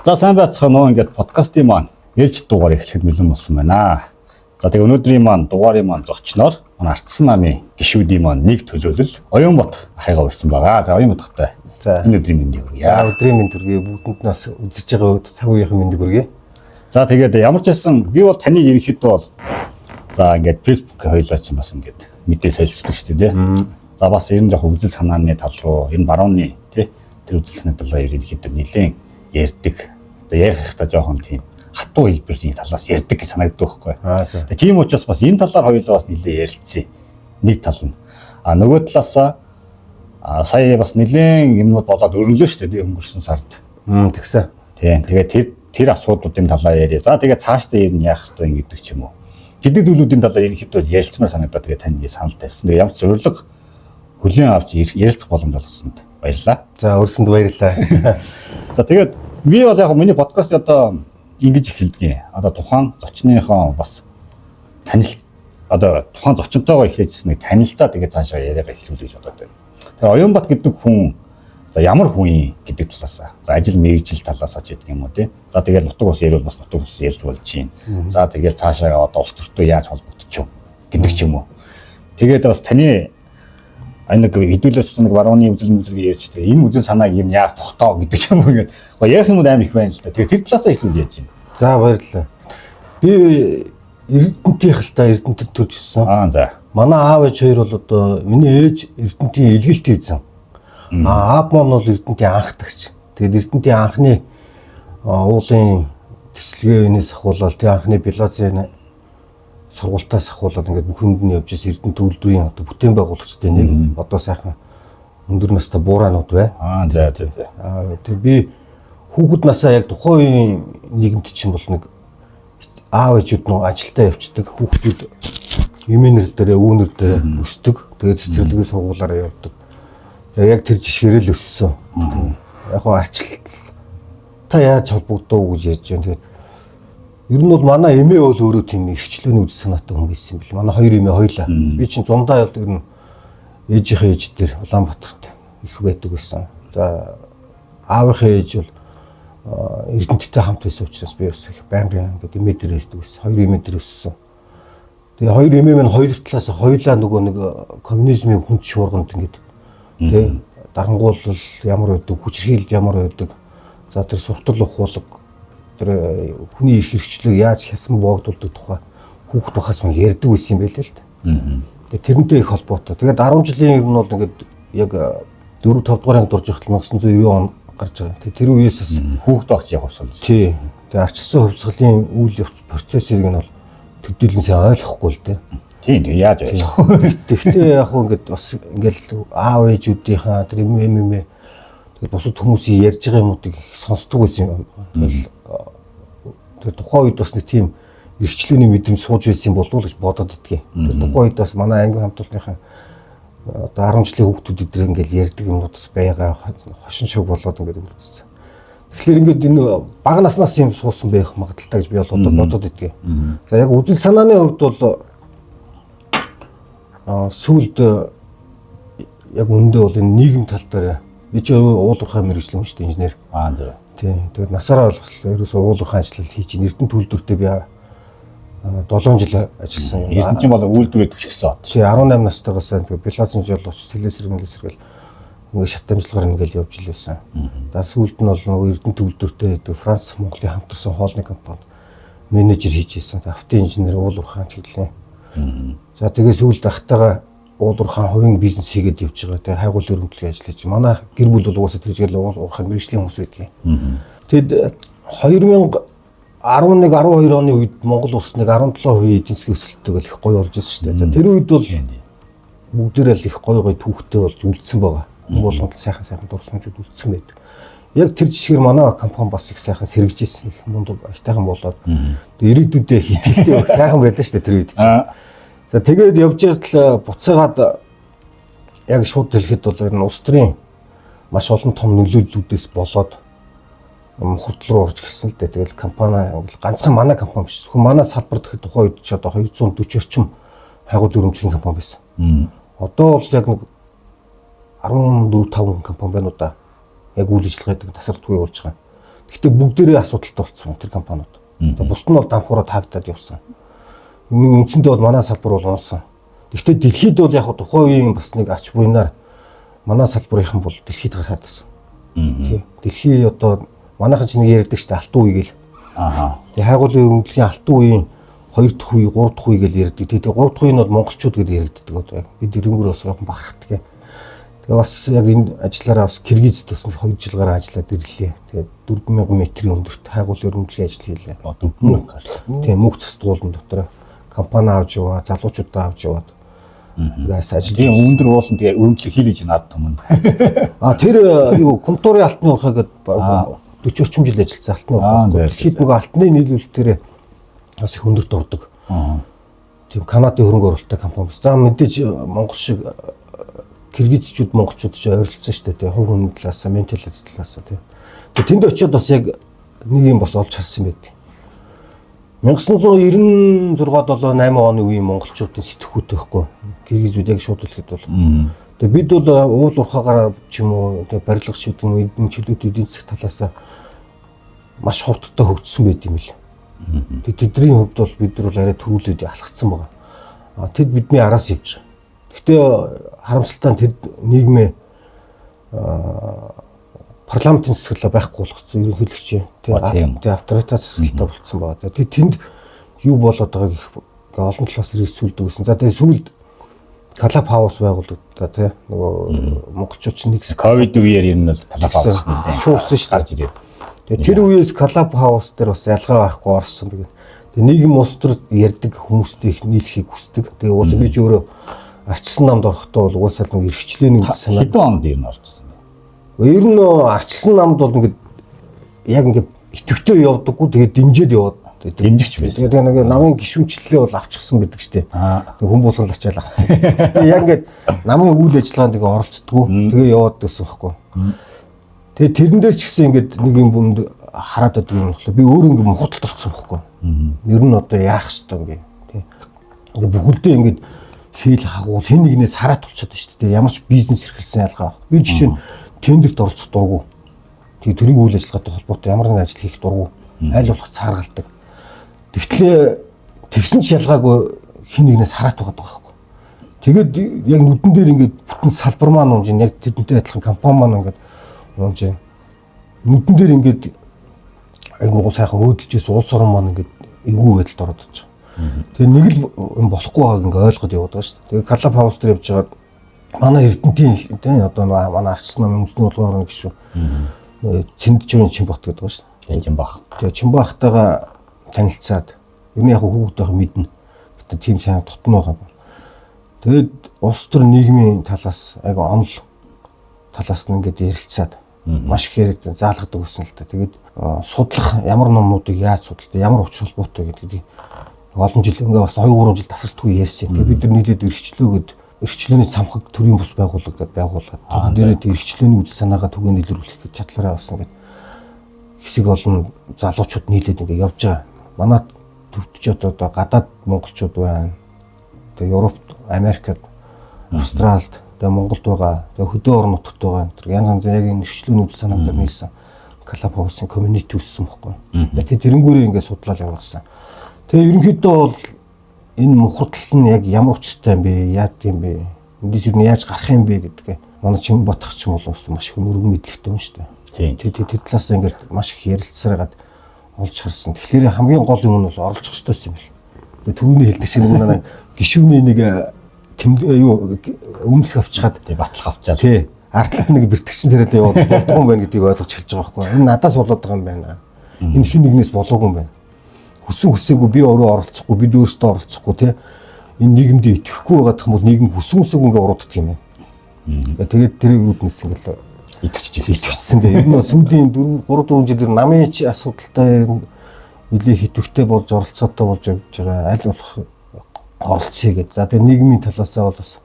За, сайн байцгаана уу? Ингээд подкастын маань ээлжит дугаар эхлэхэд бэлэн болсон байна. За, тэгээ өнөөдрийн маань дугаарын маань зочноор манай Ардсан намын гишүүдийн маань нэг төлөөлөл Оюунбат ахыгаа урьсан байгаа. За, Оюунбаттай. За. Энэ өдрийн мэндийг хүргье. За, өдрийн мэнд хүргэе. Бүгдэнд нас үзэж байгаа цаг үеийн мэндийг хүргэе. За, тэгээд ямар ч байсан би бол таны ерөнхийдөө бол за ингээд Facebook хоёлаа чинь бас ингээд мэдээ солилцдог шүү дээ, тий. За, бас ер нь жоох үзэл санааны тал руу, ер нь барууны, тий, тэр үзэл санааны талаар ерөнхийдөө нэлээд ярьдаг. Одоо ярих хэрэгтэй жоохон тийм хатуу хэлбэрийн талаас ярьдаг гэж санагддаг байхгүй. Аа, за. Тэгээ тийм учраас бас энэ талаар хоёулаа бас нэлээд ярилцъя. Нэг тал нь. А нөгөө талаасаа сая бас нэлээд юмнууд болоод өрнөлөө шүү дээ, тий, өнгөрсөн сард. Тэгсэн. Тийм. Тэгээ тэр тэр асуудлуудын талаар ярья. За, тэгээ цаашдаа ер нь яах ёстой юм гэдэг ч юм уу. Гэдэг зүйлүүдийн талаар ерөнхийдөө ярилцмаар санагдаад тэгээ танд санал тавьсан. Тэгээ ямар ч урилга хүлээн авч ярилцах боломж олгосонд баярлалаа. За, өрсөнд баярлалаа. За, тэгээд би бол яг миний подкаст одоо ингэж эхэлдэг. Одоо тухайн зочныхоо бас танил одоо тухайн зочинтойгоо эхлэжсэн нэг танилцаа, тэгээ цаашаа яриагаа эхлүүлэх гэж бодоод байна. Тэгээ Оюунбат гэдэг хүн за ямар хүн юм гэдэг талаас, за ажил мэргэжил талаас ч гэдэг юм уу, тий. За, тэгэл нутаг ус яриул бас нутаг ус ярьж болж байна. За, тэгэл цаашаа одоо улс төртөө яаж холбогдчих вэ гэдэг ч юм уу. Тэгээд бас таны энэ нэг хэдүүлээс нэг барууны үзэл мүзэлгээ ярьж, тэгээ энэ үзэл санааг юм яаж тогтоо гэдэг ч юм уу, ингээд гоо ярих юмуд амар их байна л да. Тэгээ тэр талаасаа эхлүүл яаж байна. За, баярлалаа. Би Эрдэнтийнх л та, Эрдэнэтэд төрж ирсэн. Аа, за. Манай аав ээж хоёр бол одоо миний ээж Эрдэнтийн илгэлт эзэн. Аа, аав маань бол Эрдэнтийн анхдагч. Тэгээд Эрдэнтийн анхны уулын тэсэлгээнээс ахуулаад, тэг анхны Белазын сургуультаас ахуулаад ингээд бүх юмд нь явж ирсэн Эрдэнэт үйлдвэрийн одоо бүтээн байгуулагчдын нэг, одоо сайхан өндөр настай буураанууд байна. Аа, за за за. Аа, тэг би хүүхэд насаа яг тухайн үеийн нийгэмд чинь бол нэг аав ээжүүд нөө ажилдаа явцдаг, хүүхдүүд эмээнэр дээрээ, үүнэр дээрээ өсдөг. Тэгээд цэцэрлэгийн сургуулаараа явдаг. Тэгээ яг тэр жишгээр л өссөн. Яг гоо арчлалт та яаж холбогдов гэж ярьж байна. Тэгээд ер нь бол манай эмээ бол өөрөө тийм эрхчлөөний үзэл санаатай хүн байсан юм бэл. Манай хоёр эмээ хоёлаа. Би чинь зундаа бол ер нь ээжийнхээ ээж дээр Улаанбаатарт их байдаг байсан. За, аавынхаа ээж бол Эрдэнэттэй хамт байсан учраас би бас их байнгын ингээд эмээ дээр өсдөг байсан. Хоёр эмээ дээр өссөн. Тэгээ хоёр эмээ минь хоёр талаас хоёулаа нөгөө нэг коммунизмын хүнд шуурганд ингээд, тий, дарангуйлал ямар байдаг, хүчирхийлэл ямар байдаг. За, тэр суртал ухуулга, тэр хүний эрх хэрэгчлийг яаж хясан боогдуулдаг тухай хүүхэд бахаас мөн ярьдаг байсан юм байлээ л дээ. Тэгээ тэрнтэй их холбоотой. Тэгээд 10 жилийн ер нь бол ингээд яг 4 5 дугаар анги дурж байхад 1990 он гарч байгаа. Тэгээ тэр үеэс бас Хүүхд багч яг хувьсгал. Тий. Тэгээ арчилсан хувьсгалын үйл явц процессыг нь бол төдийлөн сайн ойлгохгүй л дээ. Тийм, тэгээ яаж ойлгох. Тэгтээ яг хөө ингээд бас ингээд аав ээжүүдийнхаа тэр юм юм юм тэгээд бусад хүмүүсийн ярьж байгаа юмнуудыг их сонсдог байсан юм. Тэгэл тэр тухайн үед бас нэг тийм эрхчлөөний мэдрэмж сууж байсан юм болов уу гэж бодоод идэгье. Тэр тухайн үед бас манай анги хамт олонныхаа одоо 10 жилийн хүүхдүүд эдгээр ингээд ярьдаг юмнууд бас байгаа хошин шог болоод ингээд үлдсэн. Тэгэхээр ингээд энэ бага наснаас юм суусан байх магадaltaй гэж би бол одоо бодоод идэгье. За, яг үзэл санааны хувьд бол сүүлд яг үүндээ бол энэ нийгэм тал дээр би чи уул уурхай мэргэжлийн хүн шүү дээ, инженер. Аа, за. Тийм. Тэгээд насаараа бол бас ерөөсөө уул уурхай ажил хийж байна. Эрдэнэт үйлдвэртээ би 7 жил ажилласан. Эрдэнэ чинь бол үйлдвэрээ түшигсэн от. Чи 18 настайгаас тэгээд Белазын жолооч, сэлээсэр мэлээсэр гэл ингээд шат дамжлагаар ингээд явж л байсан. За, сүүлд нь бол нөгөө Эрдэнэт үйлдвэртээ гэдэг Франц Монголын хамтарсан хоолны компанид менежер хийж байсан. Авто инженер, уул уурхай чиглэлийн. За, тэгээ сүүлд ахтайгаа уул уурхайн хувийн бизнес хийгээд явж байгаа. Тэгээ хайгуул өрөмтлөгийн ажил хийж. Манай гэр бүл бол угаасаа тэр чигээр уул уурхайн мэргэжлийн хүмүүс байдаг юм. Тэгэд 2011 12 оны үед Монгол улс нэг 17% эдийн засгийн өсөлттэй гэл их гоё болж байсан шүү дээ. За, тэр үед бол бүгдээрээ л их гоё гоё түүхтэй болж үлдсэн байгаа. Хүн болгонд сайхан сайхан дурсамжууд үлдсэн байдаг. Яг тэр жишгээр манай компани бас их сайхан сэргэж ирсэн. Их мундаг аятайхан болоод тэгээ ирээдүйдээ их итгэлтэй, их сайхан байлаа шүү дээ тэр үед чинь. За, тэгээд явж явтал буцаагаад яг шууд хэлэхэд бол ер нь улс төрийн маш олон том нөлөөллүүдээс болоод хурдл руу орж ирсэн л дээ. Тэгэл компани ганцхан манай компани биш. Зөвхөн манай салбар гэхэд тухайн үед ч одоо 240 орчим хайгуул өрөмтлөгийн компани байсан. Одоо бол яг нэг 14 5 компани байна уу да. Яг үйл ажиллагаа гэдэг тасралтгүй явуулж байгаа. Гэхдээ бүгдээрээ асуудалтай болсон тэр компаниуд. Бусд нь бол дампуураа таагдаад явсан. Нэг үндсэндээ бол манай салбар бол унсан. Гэхдээ дэлхийд бол яг тухайн үеийн бас нэг ач буйнаар манай салбарынхан бол дэлхийд гараад ирсэн. Тий. Дэлхий одоо манайхан ч нэг ярьдаг шүү дээ, алтан үе гэл. Тэгээ хайгуулын өрөмдлөгийн алтан үеийн 2 дахь үе, 3 дахь үе гэл ярьдаг. Тэгээ 3 дахь үе нь бол монголчууд гэдээ яригддаг одоо яг. Бид эрэнгүүр бас жоохон бахархдаг. Тэгээ бас яг энэ ажиллаараа бас Киргизд бас 2 жил гарan ажиллаад ирлээ. Тэгээ 4000 метрийн өндөрт хайгуулын өрөмдлөгийн ажил хийлээ. 4000. Тийм, мөнх цастгуулн дотор компани авч яваа, залуучуудаа авч яваад ингээс ажиллаж. Тийм, өндөр уулан тэгээ өрөмдлөг хийлээж над түмэн. А тэр юу Кумтурын алтны уурхай гэдэг 40 орчим жил ажилласан алтны уурхай. Дэлхийд нөгөө алтны нийлүүлэлтээр бас их өндөрт ордог. Тийм, Канадын хөрөнгө оруулалттай компани бас. За мэдээж Монгол шиг киргизчүүд монголчууд ч ойролцсон шүү дээ. Хувь хүн талаас, менталитет талаас тийм. Тэгээ тэнд очиод бас яг нэг юм бас олж харсан байдаг. 1996 7 8 оны үеийн монголчуудын сэтгхүүтэй байхгүй. Киргизүүд яг шууд хэлэхэд бол. Тэгээ бид бол уул уурхаагаараа ч юм уу, тэгээ барилга ч гэдэг юм уу, эдийн чөлөөт эдийн засаг талаас маш хурдтай хөгжсөн байт юм л. Тэгээ тэдний хувьд бол бид нар бол арай төрүүлээд алхацсан байгаа. А тэд бидний араас явж байгаа. Гэхдээ харамсалтай нь тэд нийгмээ парламентын засаглал байхгүй болгоцсон ерөнхийлөгч. Тэгээ авторитар засаглалтай болцсон байгаа. Тэгээ тэнд юу болоод байгааг их олон талаас эргэцүүлдэг гэсэн. За тэгээ сүүлд Club House байгуулагдаа тий. Нөгөө монголчууд ч нэг Ковид үеэр ер нь бол Club House нэлээ шуурсан шүү дээ. Гарч ирээд. Тэгээ тэр үеэс Club House дээр бас ялгаа байхгүй орсон. Тэгээд нийгэм улс төр ярьдаг хүмүүстэй их нийлэхийг хүсдэг. Тэгээ уусаа би ч өөрөө арчсан намд орохдоо бол угаасаа л нэг эрхчлээний үйл санаа. Хэдэн онд ер нь орчихсон бэ? Ер нь арчилсан намд бол ингээд яг ингээд идэвхтэй явдаггүй, тэгээд дэмжиж яваад. Дэмжигч байсан. Тэгээд нэг намын гишүүнчлэлээ бол авчихсан байдаг штеп. Тэг хүн болгон л ачаал авчихсан. Тэгээд яг ингээд намын үйл ажиллагаанд ингээд оролцдоггүй. Тэгээ яваад байсан байхгүй. Тэгээд тэрэн дээр ч гэсэн ингээд нэг юм бүнд хараад байдаг юм болохоор би өөрөө ингээд мухаталд орсон байхгүй. Ер нь одоо яах ёстой юм бэ? Тэг. Ингээд бүхэлдээ ингээд хийл хагуул хэн нэгнээс хараат болчиход шүү дээ. Ямар ч бизнес эрхэлсэн ялгаа байх. Би жишээ нь тендерт оролцох дургу. Тэгээ төрийн үйл ажиллагаатай холбоотой ямар нэгэн ажил хийх дургу. Аль болох цааргалдаг. Тэгтлээ тэгсэн ч ялгаагүй хэн нэгнээс хараат байгаад байгаа байхгүй. Тэгээд яг нүдэн дээр ингээд бүтэн салбар маань унж, яг тэдэнтэй адилхан компани маань ингээд унж. Нүдэн дээр ингээд айгуу сайхан өөдөлжээс улс орон маань ингээд эвгүй байдалд ороод ирж байгаа. Тэгээ нэг л юм болохгүй байгааг ингээ ойлгоод яваад байгаа шүү дээ. Тэгээ Club House дээр явж байгаа манай Эрдэнтийн тийм одоо манай арчсан намын үндэсний хулгайн орны гишүүн Цэнд Чимбат гэдэг байгаа шүү дээ. Чимбах. Тэгээ Чимбахтайгаа танилцаад ер нь яг хүүхдийнхээ мэднэ. Гэтэ тийм сайн дутна байгаа. Тэгээд улс төр нийгмийн талаас айгу онол талаас нь ингээд ярилцаад маш их яриад заалгадаг гэсэн л та. Тэгээд судлах ямар номнуудыг яаж судалтай, ямар учир холбоотой гэдгийг олон жил ингээ бас 2 3 жил тасралтгүй ярьсан. Тэгээ бид нар нийлээд эрхчлөөгээд эрхчлөөний цамхаг төрийн бус байгууллага гэдээ байгуулад тэрэн дээрээ эрхчлөөний үйл санаагаа түгээн илрүүлэх гэж чадлаараа бас ингээд хэсэг олон залуучууд нийлээд ингээ явж байгаа. Манай төвд ч одоо гадаад монголчууд байна. Тэгээ Европт, Америкт, Австралид, тэгээ Монголд байгаа. Тэгээ хөдөө орон нутагт байгаа. Тэр янз янзын яг энэ эрхчлөөний үйл санааг дээр нийлсэн Club House-ын community үүссэн бохгүй. Тэгээ тэрнгүүрээ ингээ судлал явуулсан. Тэгээ ерөнхийдөө бол энэ мухардал нь яг ямар учиртай юм бэ? Яад юм бэ? Эндээс юу яаж гарах юм бэ гэдгээ манай Чимбатах ч юм бол маш их мөргөн мэдлэгтэй юм шүү дээ. Тийм. Тэр талаас ингээд маш их ярилцсараад олж харсан. Тэгэхээр хамгийн гол юм нь бол оролцох ёстой юм бэл. Тэгээ түрүүний хэлдэг шиг нэг гишүүний нэг юу өмнөх авчгаад тий батлах авчаад тий ард талд нэг бэртгчин царайлаа яваад болдгоо юм байна гэдгийг ойлгож эхэлж байгаа байхгүй. Энэ надаас болоод байгаа юм байна. Энэ хин нэгнээс болоогүй юм байна. Хүсэн хүсээгүй би өөрөө оролцохгүй, бид өөрсдөө оролцохгүй тий. Энэ нийгэмдээ итгэхгүй байгаа юм бол нийгэм хүсэн хүсээгүй ингээ урууддаг юм байна. Тэгээд тэр үүднээс ингээл итгэж эхэлсэн. Итгэжсэн дээ. Ер нь сүүлийн 4 3 4 жилээр намын ч асуудалтай нэлээ хитвэхтэй болж оролцоотой болж явж байгаа. Аль болох оролцъё гэж. За тэгээд нийгмийн талаасаа бол бас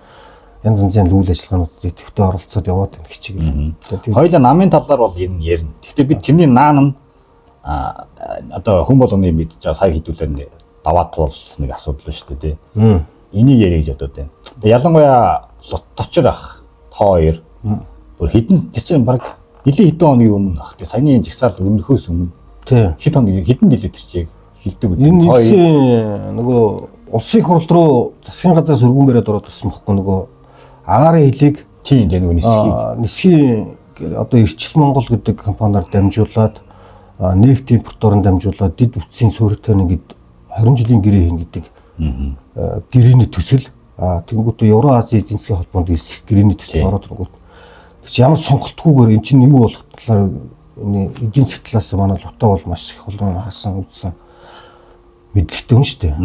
янз янзын үйл ажиллагаануудад идэвхтэй оролцоод яваад байна хичээл. Тэгээд хоёулаа намын талаар бол ер нь ярина. Гэхдээ бид тэрний наан нь одоо хүн болгоны мэдж байгаа сая хэдүүлээ даваа туулсан нэг асуудал байна шүү дээ тий. Энийг яриа гэж бодод байна. Тэгээ ялангуяа Луточор ах та хоёр бүр хэдэн тэр чинь баг Нилийн хэдэн хоногийн өмнө баг. Тэгээ саяны жагсаал өмнөхөөс өмнө Тий. хэд хоног хэдэн жилээ тэр чиг хилдэг үү? Энэ нэгсэн нөгөө улсын хурал руу засгийн газар сөргүүн бариад ороод ирсэн бохгүй нөгөө агаарын хилийг тийм тэгээ нөгөө нисхийг нисхийн одоо Эрчис Монгол гэдэг компаниар дамжуулаад нефть импортоор нь дамжуулаад дэд бүтцийн суурьтай ингээд 20 жилийн гэрээ хийнэ гэдэг гэрээний төсөл тэнгуүтээ Евро-Азийн эдийн засгийн холбоонд элсэх гэрээний төсөл ороод ирэнгүүт чи ямар сонголтгүйгээр эн чинь юу болох талаар энэ эдийн засгийн талаас манай лутаа бол маш их олон харсан үзсэн мэдлэгтэй хүн шүү дээ.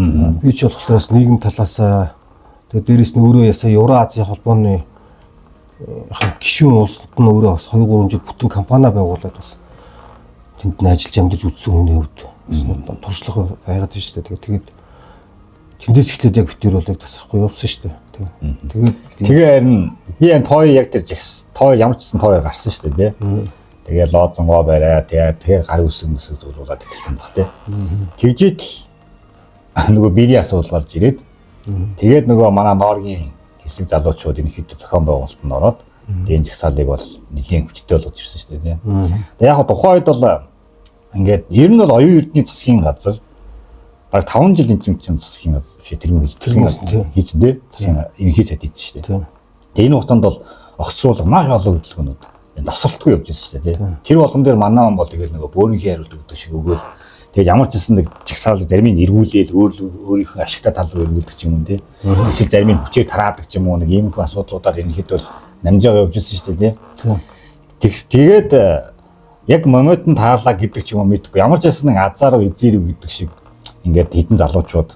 Би ч болохоор бас нийгэм талаасаа тэгээ дээрэс нь өөрөө ясаа Евро-Азийн холбооны гишүүн улсад нь өөрөө бас 2 3 жил бүтэн компани байгуулад бас тэнд нь ажиллаж амьдарч үзсэн хүний хувьд бас туршлага байгаад шүү дээ. Тэгээд тэндээс эхлээд яг битэр бол яг тасрахгүй явсан шүү дээ. Тэгээд Тэгээ харин би энэ тоо яг тэр жагс тоо ямар ч гэсэн тоо гарсан шүү дээ тий. Тэгээ лоозонгоо бариа тэгээ тэгээ гар үсэг мүсэг зулуулаад эхэлсэн баг тий. Тэгжээтэл нөгөө биеийн асуудал гарч ирээд тэгээд нөгөө манай нооргийн хэсэг залуучууд ерөнхийдөө зохион байгуулалтанд ороод тэгээ энэ жагсаалыг бол нэлийн хүчтэй болгож ирсэн шүү дээ тий. Тэгээ яг тухайн үед бол ингээд ер нь бол оюун эрдний засгийн газар баг 5 жил энэ чинь засгийн газар биш тэргүүн хийж засгийн газар хийсэн тий. Засгийн ерөнхий сайд хийсэн шүү дээ. Тэгээ энэ хугацаанд бол огцруулга маш олон хөдөлгөөнүүд завсралтгүй явж байсан шүү дээ тий. Тэр болгон дээр манай он бол тэгэл нөгөө бөөрийнхээ хариулт өгдөг шиг өгөөл тэгээд ямар ч гэсэн нэг жагсаал зарим нь эргүүлээл өөрийнхөө ашигтай тал руу эргүүлдэг ч юм уу тий. Эсвэл зарим нь хүчээр тараадаг ч юм уу нэг иймэрхүү асуудлуудаар ерөнхийдөө бол намжаа явж байсан шүү дээ тий. Тэгээд яг момент нь таарлаа гэдэг ч юм уу мэдэхгүй. Ямар ч байсан нэг азар руу эзэр гэдэг шиг ингээд хэдэн залуучууд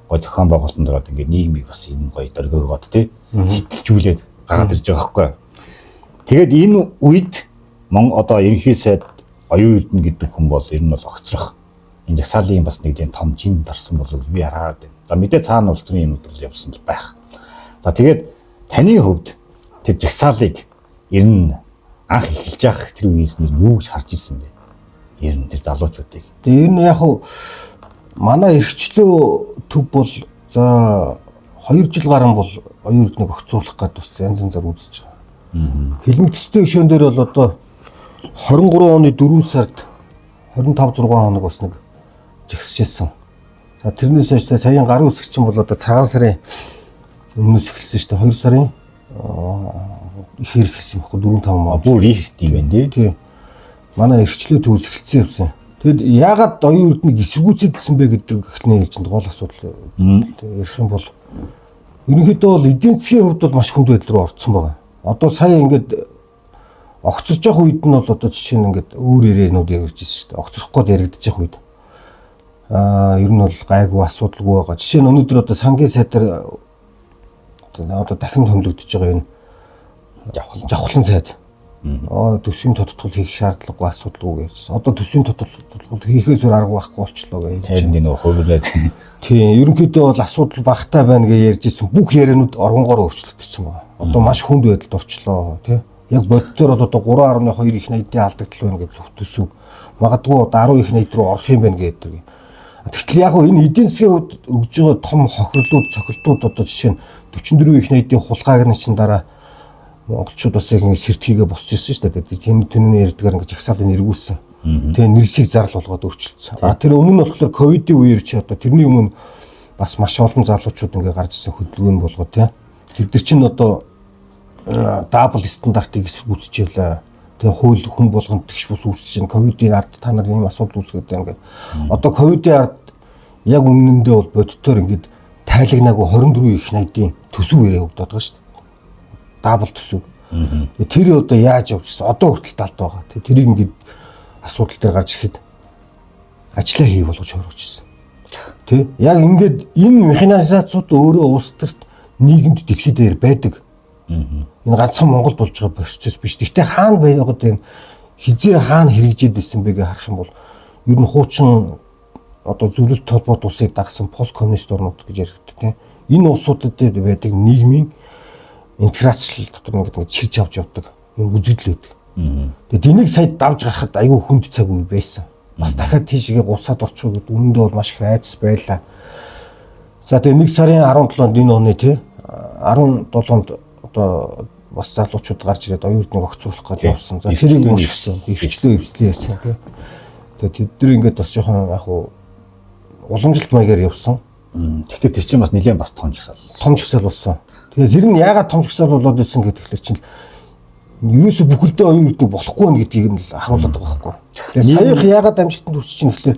гой зохион байгуулалтанд ороод ингээд нийгмийг бас энэ гоё дөргөөгөөд тий сэтэлжүүлээд гараад ирж байгаа байхгүй. Тэгээд энэ үед мон одоо ерөнхий сайд оюун эрдэнэ гэдэг хүн бол ер нь бол огцрох энэ жагсаалын бас нэг тийм том жин дарсан болов би хараад байна. За мэдээ цаана улс төрийн юмуд бол явсан л байх. За тэгээд таны хувьд тэр жагсаалыг ер нь анх эхэлж явах тэр үеэс нь юу гэж харж ирсэн бэ? Ер нь тэр залуучуудыг. Тэгээ ер нь яг хуу манай эрхчлөө төв бол за 2 жил гарan бол оюун эрднийг огцруулах гээд бас янз янзаар үзэж байгаа. Хилмиг төстэй өшөөн дээр бол одоо 23 оны 4 сард 25 6 хоног бас нэг жагсажсэн. За тэрнээс хойш саяын гарын үсэг чинь бол одоо цагаан сарын өмнөөс эхэлсэн шүү дээ. 2 сарын ихээр эхэлсэн юм баггүй 4 5 маа. Бүр их тийм байх тий. Тий. Манай эрхчлөө төвс эхэлсэн явсан. Тэгэд яагаад оюун эрднийг эсэргүүцэлсэн бэ гэдэг эхний ээлжинд гол асуудал ярих юм бол ерөнхийдөө бол эдийн засгийн хувьд бол маш хүнд байдал руу орцсон байгаа. Одоо сая ингээд огцорч явах үед нь бол одоо жишээ нь ингээд өөр ярианууд яригдж байсан шүү дээ. Огцрох гээд яригдчих явах үед. Ер нь бол гайгүй асуудалгүй байгаа. Жишээ нь өнөөдөр одоо сангийн сайдаар одоо дахин томилогдож байгаа энэ жавхлан сайд. Төсвийн тодтгол хийх шаардлагагүй асуудалгүй гэж ярьжсэн. Одоо төсвийн тодтгол хийхээс өөр арга байхгүй болчлоо гэж ярьж байна. Нөгөө хувирлаад. Тийм, ерөнхийдөө бол асуудал багатай байна гэж ярьж ирсэн. Бүх ярианууд оронгоор өөрчлөгдсөн байна. Одоо маш хүнд байдалд орчлоо, тий. Яг боддоор бол одоо 3.2 их 80-ийн алдагдал байна гэж төсөв. Магадгүй одоо 10 их 80 руу орох юм байна гэдэг. Тэгтэл яг энэ эдийн засгийн хувьд өгж байгаа том хохирлууд, цохилтууд одоо жишээ нь 44 их 80-ийн хулгайг нь чинь дараа монголчууд бас яг ингэ сэртгийгээ босч ирсэн шүү дээ. Тэр тэнүүний ярьдгаар ингэ жагсаалыг эргүүлсэн. Тэгээ нэрсийг зарл болгоод өөрчилсөн. А тэр өмнө нь болохоор ковидын үеэр чи одоо тэрний өмнө бас маш олон залуучууд ингэ гарч ирсэн хөдөлгөөн болгоо тий. Тэд нар чинь одоо дабл стандартыг эсэргүүцчихлээ. Тэгээ хууль хүн болгонд тэгш бус үүсэж чинь ковидын ард та нар ийм асуудал үүсгээд байна ингээд. Одоо ковидын ард яг үнэндээ бол бодитоор ингээд тайлагнаагүй 24 их 80-ийн төсөв яриа өгдөд байгаа шүү дээ. Дабл төсөв. Тэгээ тэр одоо яаж явчихсан? Одоо хүртэл талд байгаа. Тэгээ тэрийг ингээд асуудал дээр гарч ирэхэд ажлаа хий болгож хөргөж ирсэн. Тэ? Яг ингээд энэ механизацууд өөрөө улс төрт нийгэмд дэлхийд дээр байдаг. Энэ ганцхан Монголд болж байгаа процесс биш. Гэхдээ хаана байгаад энэ хизээ хаана хэрэгжээд байсан бэ гэж харах юм бол ер нь хуучин одоо зөвлөлт холбоот улсыг дагсан посткоммунист орнууд гэж яригддаг тийм. Энэ улсуудад байдаг нийгмийн интеграцлал дотор ингээд чирж авч явдаг юм үзэгдэл байдаг. Тэгээд энийг сая давж гарахад айгүй хүнд цаг үе байсан. Бас дахиад тийшээ гулсаад орчих гэдэг үнэндээ бол маш их айдас байлаа. За тэгээд 1 сарын 17-нд энэ оны тий 17-нд одоо бас залуучууд гарч ирээд оюун эрднийг огцруулах гэж явсан. За тэрийг мушгсан. Эрхчлөө эвслээ яасан тий. Тэгээд тэд нар ингээд бас жоохон яг уу уламжилт маягаар явсан. Гэхдээ тэр чинь бас нэлээд бас том жагсаал. Том жагсаал болсон. Тэгээд тэр нь яагаад том жагсаал болоод ирсэн гэдэг чинь ерөөсө бүхэлдээ оюун эрдэнэ болохгүй байна гэдгийг нь л харуулдаг байгаа байхгүй. Тэгээд саях яагаад амжилтанд хүрч чинь гэхлээр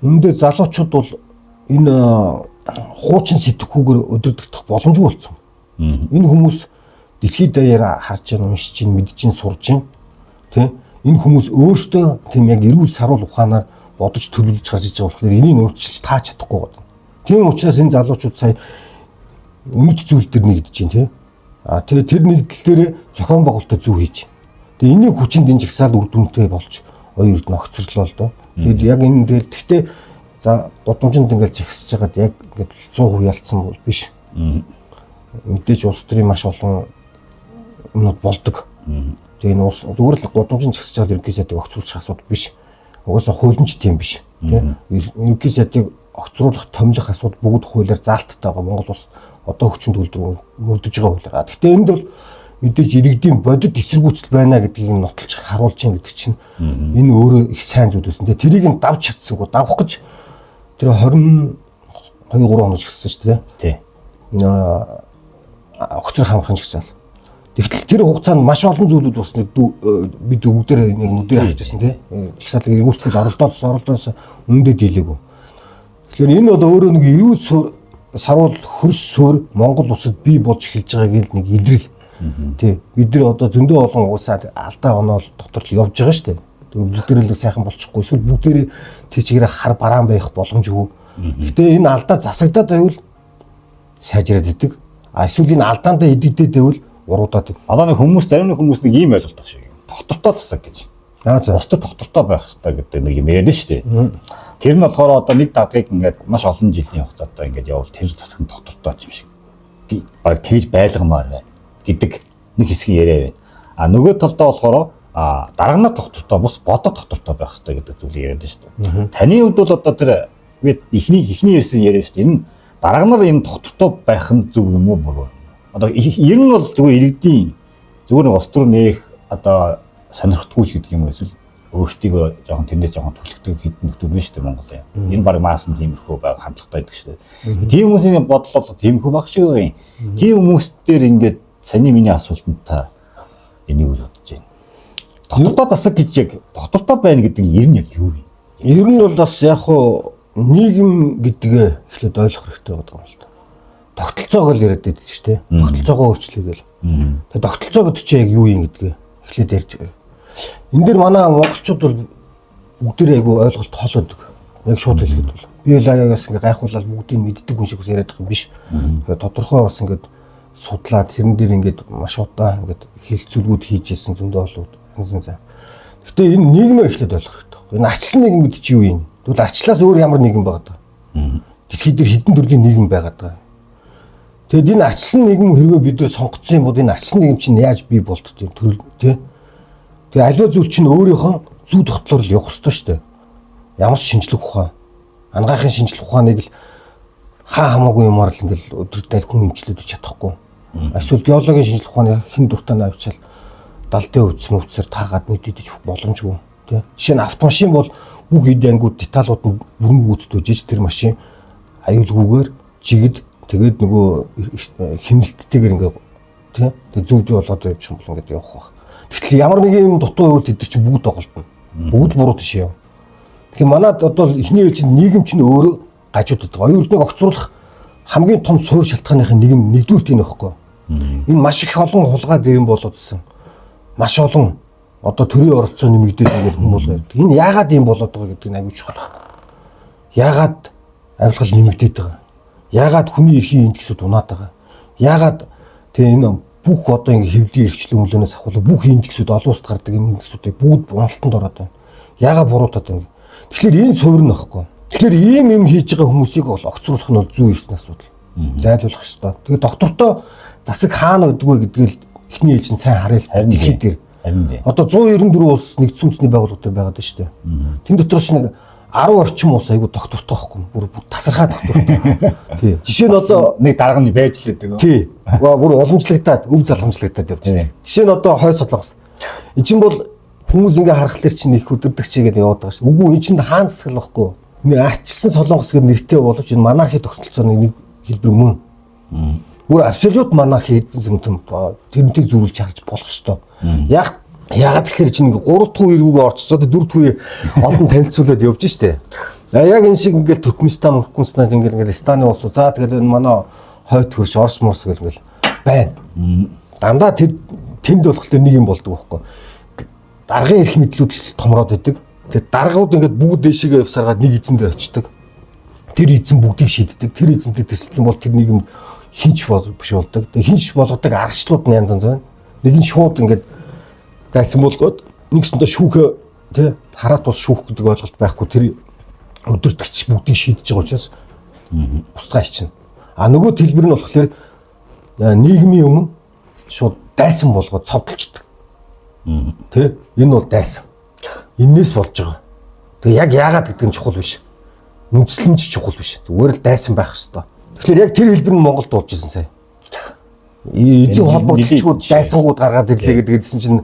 үүндээ залуучууд бол энэ хуучин сэтгхүүгээр өдөрдөгдөх боломжгүй болсон. Энэ хүмүүс дэлхийд даяараа харж байна, уншиж байна, мэдж байна, сурж байна. Тэ? Энэ хүмүүс өөрсдөө тийм яг эрүүл саруул ухаанаар бодож төлөвлөж гарч иж байгаа болохоор энийг өөрчилж тааж чадахгүй байна. Тийм учраас энэ залуучууд сая үнэт зүйл төр нэгдэж байна, тий. А тэгээ тэр нэгдэл дээр зохион байгуулалтаа зөв хийж. Тэгээ энэний хүчинд энэ жагсаал үр дүнтэй болж оюун эрдэнэ огцорлоо л доо. Тэгээд яг энэ дээр тэгтээ за гудамжинд ингээл жагсаж байгаад яг ингээд 100% ялцсан бол биш. Мэдээж улс төрийн маш олон юмнууд болдог. Тэгээ энэ улс зүгээр л гудамжинд жагсаж байгаад ерөнхий сайдыг огцруулах асуудал биш. Угаасаа хуулийн ч тийм биш. Тэ? Ерөнхий сайдыг огцруулах, томилох асуудал бүгд хуулиар заалттай байгаа. Монгол улс одоо хүчин төгөлдөр мөрдөж байгаа хуулиар. Гэхдээ энд бол мэдээж иргэдийн бодит эсэргүүцэл байна гэдгийг нь нотолж харуулж байна гэдэг чинь энэ өөрөө их сайн зүйл байсан. Тэгээ тэрийг нь давж чадсангүй, давах гэж тэр 22 3 хоног гисэн шүү дээ. Тий. Огцрох хамрахын жагсаал. Тэгтэл тэр хугацаанд маш олон зүйлүүд бас нэг бид бүгдээр нэг нүдээр харж байсан тий. Жагсаалыг эргүүлэхэд оролдоос үнэндээ дийлээгүй. Тэгэхээр энэ бол өөрөө нэг эрүүл саруул хөрс суурь Монгол улсад бий болж эхэлж байгааг л нэг илрэл. Тий. Бид нар одоо зөндөө олон уусаа алдаа оноол дотор л явж байгаа шүү дээ. Тэгээ бүгдээр л сайхан болчихгүй. Эсвэл бүгдээрээ тэр чигээрээ хар бараан байх боломжгүй. Гэтэ энэ алдаа засагдаад байвал сайжраад идэг. А эсвэл энэ алдаандаа идэгдээд байвал уруудаад идэг. Одоо нэг хүмүүс зарим нэг хүмүүс нэг ийм ойлголт шиг. Тогтвортой засаг гэж. Аа за. Улс төр тогтвортой байх хэрэгтэй гэдэг нэг юм яриад шүү дээ. Тэр нь болохоор одоо нэг даргаыг ингээд маш олон жилийн хугацаатай ингээд явбал тэр засаг нь тогтвортой юм шиг. Баг тэгж байлгамаар байна гэдэг нэг хэсгийн яриа байна. А нөгөө талдаа болохоор дарга нар тогтвортой бус бодо тогтвортой байх хэрэгтэй гэдэг зүйлийг яриад шүү дээ. Таны хувьд бол одоо тэр би эхний ярьсан яриа шүү дээ. Энэ дарга нар энэ тогтвортой байх нь зөв юм уу буруу? Одоо ер нь бол зүгээр иргэдийн зүгээр нэг улс төр нээх одоо сонирхдаггүй ч гэдэг юм уу эсвэл өөртөө жоохон тэрнээс жоохон түлхдэг хэдэн нөхдөд нь шүү дээ Монголын. Энэ баг маасан тиймэрхүү баг хандлагатай байдаг шүү дээ. Тийм хүмүүсийн бодол бол тиймэрхүү баг шиг байгаа юм. Тийм хүмүүс дээр ингээд саний миний асуултанд та энийг үл бодож байна. Тогтвортой засаг гэж яг тогтвортой байна гэдэг нь ер нь яг юу юм? Ер нь бол бас яг хуу нийгэм гэдгээ эхлээд ойлгох хэрэгтэй байдаг юм л да. Тогтолцоог л яриад байдаг шүү дээ. Тогтолцоогоо өөрчлөе гэл. Тэгээ тогтолцоо гэдэг чинь яг юу юм гэдгээ эхлээд ярьж байгаа. Энэ дээр манай монголчууд бол бүгдээрээ айгүй ойлголт хол байдаг. Яг шууд хэлэхэд бол. Би л аяагаас ингээ гайхуулаад бүгдийг мэддэг хүн шиг бас яриад байгаа юм биш. Тэгээ тодорхой бас ингээд судлаад тэрэн дээр ингээд маш удаан ингээд хэлцүүлгүүд хийж ирсэн зөндөө олууд янз янз. Гэтэ энэ нийгмээ эхлээд ойлгох хэрэгтэй байхгүй. Энэ арчилсан нийгэм гэдэг чинь юу юм? Тэгвэл арчлаас өөр ямар нийгэм байгаа даа? Дэлхий дээр хэдэн төрлийн нийгэм байгаа даа? Тэгэд энэ арчилсан нийгэм хэрвээ бид нар сонгоцсон юм бол энэ арчилсан нийгэм чинь яаж бий болдтой юм төрөл тий? Тэгээ аливаа зүйл чинь өөрийнхөө зүй тогтлоор л явах ёстой шүү дээ. Ямар ч шинжлэх ухаан, анагаахын шинжлэх ухааныг л хаа хамаагүй юмар л ингээл өдөр дайл хүн эмчлээд чадахгүй. Эсвэл геологийн шинжлэх ухааны хэн дуртай нь авчаал далдын өвдс мөвцөр таагаад мэдээж боломжгүй тий. Жишээ нь автомашин бол бүх эд ангиуд деталууд нь бүрэн гүйцэтгэж иж тэр машин аюулгүйгээр чигэд тэгээд нөгөө хэмнэлттэйгээр ингээ тий. Тэгээд зөв зөв болоод явчих юм бол ингээд явах байх. Тэгтэл ямар нэгэн юм дутуу байвал тэд нар чинь бүгд доголдоно. Бүгд буруу тийш яв. Тэгэхээр манад одоо эхний ээлжинд нийгэм чинь өөрөө гажууддаг. Оюун эрднийг огцруулах хамгийн том суурь шалтгааныхын нэг нь нэгдүгээр тийм байхгүй. Энэ маш их олон хулгай дэрэн болоодсэн. Маш олон одоо төрийн оролцоо нэмэгдээд ингээд хүмүүс ярьдаг. Энэ яагаад ийм болоод байгаа гэдэг нь аюул чухал байхгүй. Яагаад авилгал нэмэгдээд байгаа? Яагаад хүний эрхийн индексүүд унаад байгаа? Яагаад тэгээ энэ бүх одоо ингэ хэвлэлийн эрхчлэн мөлөөнөөс ахвал бүх индексүүд олон улсад гардаг энэ индексүүдийг бүгд уналтанд ороод байна. Яагаад буруутаад байна? Тэгэхээр энэ суурь нь байхгүй. Тэгэхээр ийм юм хийж байгаа хүмүүсийг бол огцруулах нь бол зүй ёсны асуудал. Зайлуулах ёстой. Тэгээ доктортой засаг хаана байдгүй гэдгийг л эхний ээлжинд сайн харъя л дэлхий дээр. Харин тий. Одоо 194 улс нэгдсэн үндэсний байгууллага дээр байгаад байна шүү дээ. Тэн дотроос нэг 10 орчим улс айгу доктортой байхгүй бүр тасархаа доктортой. Тий. Жишээ нь одоо нэг дарга нь байж л байдаг. Тий. Бүр уламжлагдаад, өв залгамжлагдаад явж байна. Жишээ нь одоо хойд солонгос. Энд чинь бол хүмүүс ингээ харахлаар чинь их өдөрдөгч гэдэг яваад байгаа шүү. Үгүй энэ чинь хаан засаглал байхгүй. Нэг арчилсан солонгос гэдэг нэртэй боловч энэ монархи тогтолцооны нэг хэлбэр мөн. Бүр абсолют монархи хэдэн тэрнтэй зөрүүлж харж болох ёстой. Яг ягаад тэгэхээр чинь ингээ 3 дахь үе рүүгээ орцсоо 4 дахь үе олон танилцуулаад явж штэ. Яг энэ шиг ингээл Туркменстан, Туркменстан ингээл ингээл Станы улс. За тэгэл энэ манай хойд хөрш Орос морс гэл ингээл байна. Дандаа тэр тэнд болохоор нэг юм болдог байхгүй. Даргын эрх мэдлүүд томроод идэг. Тэгээ даргууд ингээд бүгд дээшээгээ явсараад нэг эзэн дээр очдог. Тэр эзэн бүгдийг шийддэг. Тэр эзэнтэй тэрсэлдэх юм бол тэр нийгэм хинч биш болдог. Тэгээ хинч болгодог аргачлалууд нь янз янз байна. Нэг нь шууд ингээд дайсан болгоод нэгсэндээ шүүхэ тий хараат ус шүүх гэдэг ойлголт байхгүй тэр өдөртөгч бүгдийг шийдэж байгаа учраас устгаа ичнэ. А нөгөө төлбөр нь болохоор нийгмийн өмнө шууд дайсан болгоод цовдлцдог. Тэ? Энэ бол дайсан. Эннээс болж байгаа. Тэгээ яг яагаад гэдэг нь чухал биш. Үндслэн ч чухал биш. Зүгээр л дайсан байх хэвээр. Тэгэхээр яг тэр хэлбэр нь Монголд болж исэн сая. Эзэн холбогдолчгүй дайсангууд гаргаад ирлээ гэдгээдсэн чинь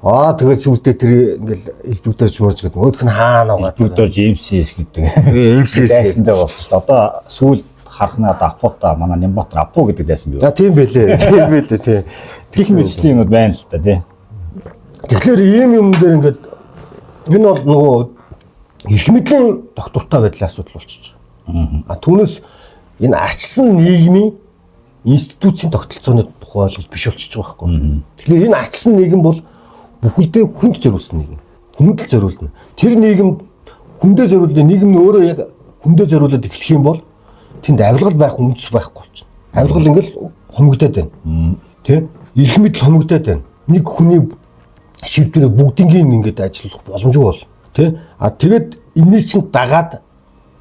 тэгээд сүүлдээ тэр ингээл элбэгдэрч мөрж гэдэг. Нөгөөх нь хаана байгаа. Элбэгдэрч MCS гэдэг. MCS дайсандаа болсон шүү дээ. Одоо сүүл харах нь одоо Апута манай Нямбатар Апу гэдэг дайсан бий. За тийм байлээ. Тийм байлээ тий. Гэх мэтлийн юмуд байна л та тий. Тэгэхээр ийм юм дээр ингээд энэ бол нөгөө эрх мэдлийн доктортой байдлын асуудал болчихж байгаа. А түүнээс энэ арчсан нийгмийн институцийн тогтолцооны тухай ойлголт биш болчихж байгаа байхгүй. Тэгэхээр энэ арчсан нийгэм бол бүхэлдээ хүнд зориулсан нийгэм. Хүнд л зориулна. Тэр нийгэм хүндээ зориулна. Нийгэм нь өөрөө яг хүндээ зориулаад эхлэх юм бол тэнд авилгал байх үндэс байхгүй болчихно. Авилгал ингээл хомигдоод байна. Тэ? Эрх мэдэл хомигдоод байна. Нэг хүний шийдвэрээ бүгднийг ингээд ажиллах боломжгүй бол. Тэ? А тэгэд энэний чинь дагаад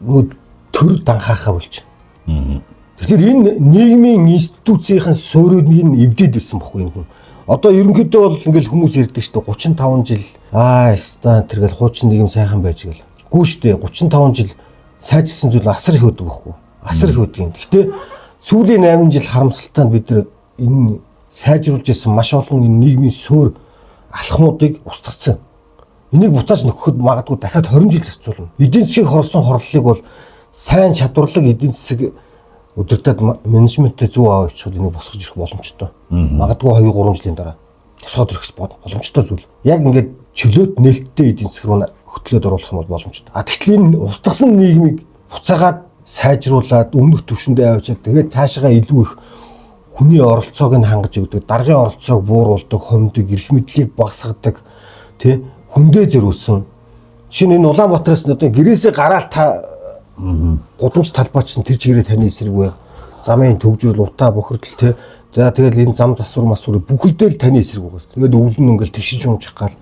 нөгөө төр данхаахаа болж. Тэгэхээр энэ нийгмийн институцийн суурийг нь эвдээд ирсэн бохгүй энэ хүн. Одоо ерөнхийдөө бол ингээл хүмүүс ярьдаг шүү дээ 35 жил аа стан тэргээл хуучин нийгэм сайхан байж гэл. Гүү шүү дээ 35 жил сайжирсан зүйл асар их өгдөг байхгүй. Асар их өгдөг юм. Гэхдээ сүүлийн 8 жил харамсалтай нь бид нар энэ сайжруулж ирсэн маш олон энэ нийгмийн суурь алхмуудыг устгацсан. Энийг буцааж нөхөхөд магадгүй дахиад 20 жил зарцуулна. Эдийн засгийг хорсон хорлолыг бол сайн чадварлаг эдийн засаг удирдаад менежменттэй зөв аваа явуулчихвал энийг босгож ирэх боломжтой. Магадгүй 2 3 жилийн дараа босгоод ирэх боломжтой зүйл. Яг ингээд чөлөөт нээлттэй эдийн засаг руу хөтлөөд оруулах юм бол боломжтой. А тэгтэл энэ устгасан нийгмийг буцаагаад сайжруулад өмнөх түвшиндээ авчиад тэгээд цаашгаа илүү их хүний оролцоог нь хангаж өгдөг, даргын оролцоог бууруулдаг, хомдог, эрх мэдлийг багасгадаг, тий хүндээ зориулсан. Жишээ нь энэ Улаанбаатараас нь одоо гэрээсээ гараал та гудамж талбай чинь тэр чигээрээ таны эсрэг бай. Замын төгжрөл, утаа бохирдол тий. За тэгэл энэ зам засвар масвар бүхэлдээ л таны эсрэг байгаа. Тэгээд өвлөн нь ингээл тэгшиж унжих гал.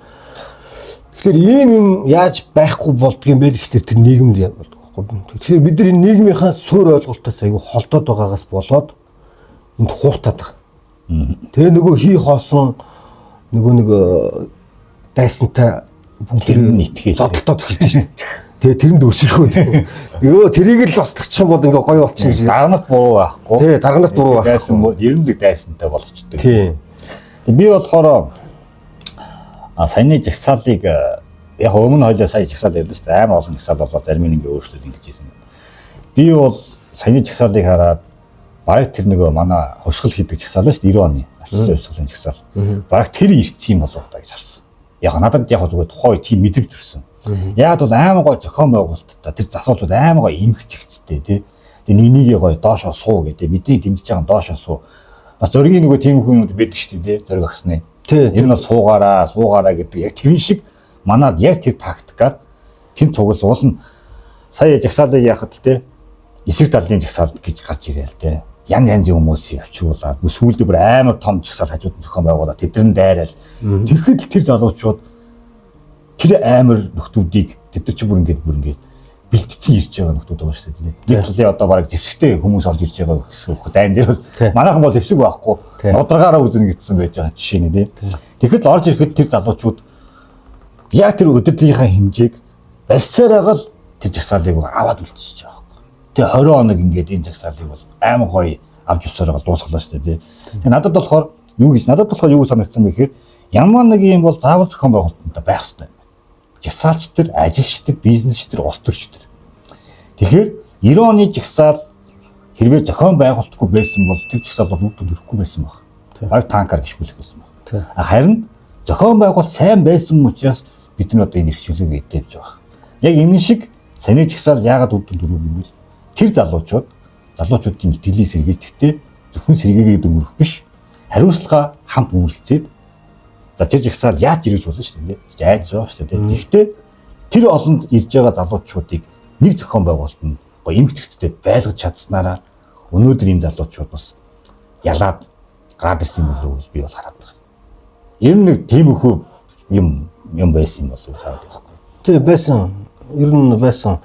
Тэгэхээр ийм юм яаж байхгүй болдго юм бэ гэхлээр тэр нийгэмд болдог байхгүй. Тэгэхээр бид нар энэ нийгмийнхаа суурь ойлголтоос айгүй холдоод байгаагаас болоод энд хууртаад байгаа. Тэгээ нөгөө хий хоосон нөгөө нэг дайсантай Тэр нь итгээд. зодолтоод эхэлж шин. Тэгээ тэрэнд өсөрхөө. Нөгөө тэрийг л устгачих юм бол ингээ гоё болчихно гэж. Дарганарт буруу байхгүй. Тий, дарганарт буруу байхгүй. Дайсан бол ер нь л дайсантай болгочдөг. Тий. Би болохоор саяны жагсаалыг яг өмнө хоёлаа сая жагсаал ярьлаа шүү дээ. Амар олон жагсаал болоод зарим нь ингээ өөрчлөлт ингэж ийсэн. Би бол саяны жагсаалыг хараад бараг тэр нөгөө манай хувьсгал хийдэг жагсаал шүү дээ 90 оны арчсан хувьсгалын жагсаал. Бараг тэр ирсэн юм болов та гэж харсан. Яг надад яг зүгээр тухайн үе тийм мэдрэмж төрсөн. Яг бол амар гой зохион байгуулалттай тэр засуулчуд амар гой эмх зэгцтэй тий. Тэгээ нэг нэгээ гой доошоо суу гэдэг бидний дэмжиж байгаа нь доошоо суу. Бас зөргийн нөгөө тийм хүмүүд байдаг шүү дээ тий. Зөрг агсны. Тий. Ер нь бол суугаараа, суугаараа гэдэг яг тэрэн шиг манад яг тэр тактикаар тэнд цугаас уул нь сая жагсаалыг яхад л те эсрэг талын жагсаал гэж гарч ирээл те. Янз янзын хүмүүсийг авчруулад сүүлдээ бүр амар том жагсаал хажууд нь зохион байгуулад тэдэрн дайраал. Тэгэхэд л тэр залуучууд тэр амар нөхдүүдийг тэд нар чи бүр ингээд бэлтцэн ирж байгаа нөхдүүд байгаа шүү дээ. Нэг талын одоо бараг зэвсэгтэй хүмүүс олж ирж байгаа гэсэн үг. Дайн дээр бол манайхан бол зэвсэг байхгүй. Нударгаараа үзнэ гэсэн байж байгаа жишээ нэ тий. Тэгэхэд л орж ирэхэд тэр залуучууд яг тэр өдөрлийнхаа хэмжээг барьсаар байгаа л Тэр жагсаалыг аваад үлдчихэж байгаа байхгүй. Тэгээ 20 хоног ингээд энэ жагсаалыг бол амар гоё авч явсаар байгаа дуусгалаа шүү дээ. Тэгээ надад болохоор юу гэж надад болохоор юу санагдсан бэ гэхээр ямар нэг юм бол заавал зохион байгуулалттай байх хэрэгтэй юм байна. Жагсаалч төр, ажилч төр, бизнесч төр, улс төрч төр. Тэгэхээр 90 оны жагсаал хэрвээ зохион байгуулалтгүй байсан бол тэр жагсаал бол үр дүнд хүрэхгүй байсан баг. Бараг танкаар гიშгүүлэх байсан баг. Харин зохион байгуулалт сайн байсан учраас бид нар одоо энэ эрхчлөлийг эдэлж байгаа. Яг энэ шиг саний жагсаал яагаад үр дүнд хүрээгүй вэ? Тэр залуучуудын итгэлийг сэргийж, тэгтээ зөвхөн сэргээгээд өнгөрөх биш, хариуцлага хамт үүрэлцээд за тэр жагсаал яаж ирж болно шүү дээ. Айц байгаа шүү дээ. Тэгтээ тэр олонд ирж байгаа залуучуудыг нэг зохион байгуулалт нь гоё эмх зэгцтэй байлгаж чадсанараа өнөөдөр энэ залуучууд бас ялаад гараад ирсэн юм болов уу гэж би бол хараад байгаа. Ер нь нэг тиймэрхүү юм байсан юм болов уу хараад байгаа байхгүй. Тий, байсан. Ер нь байсан.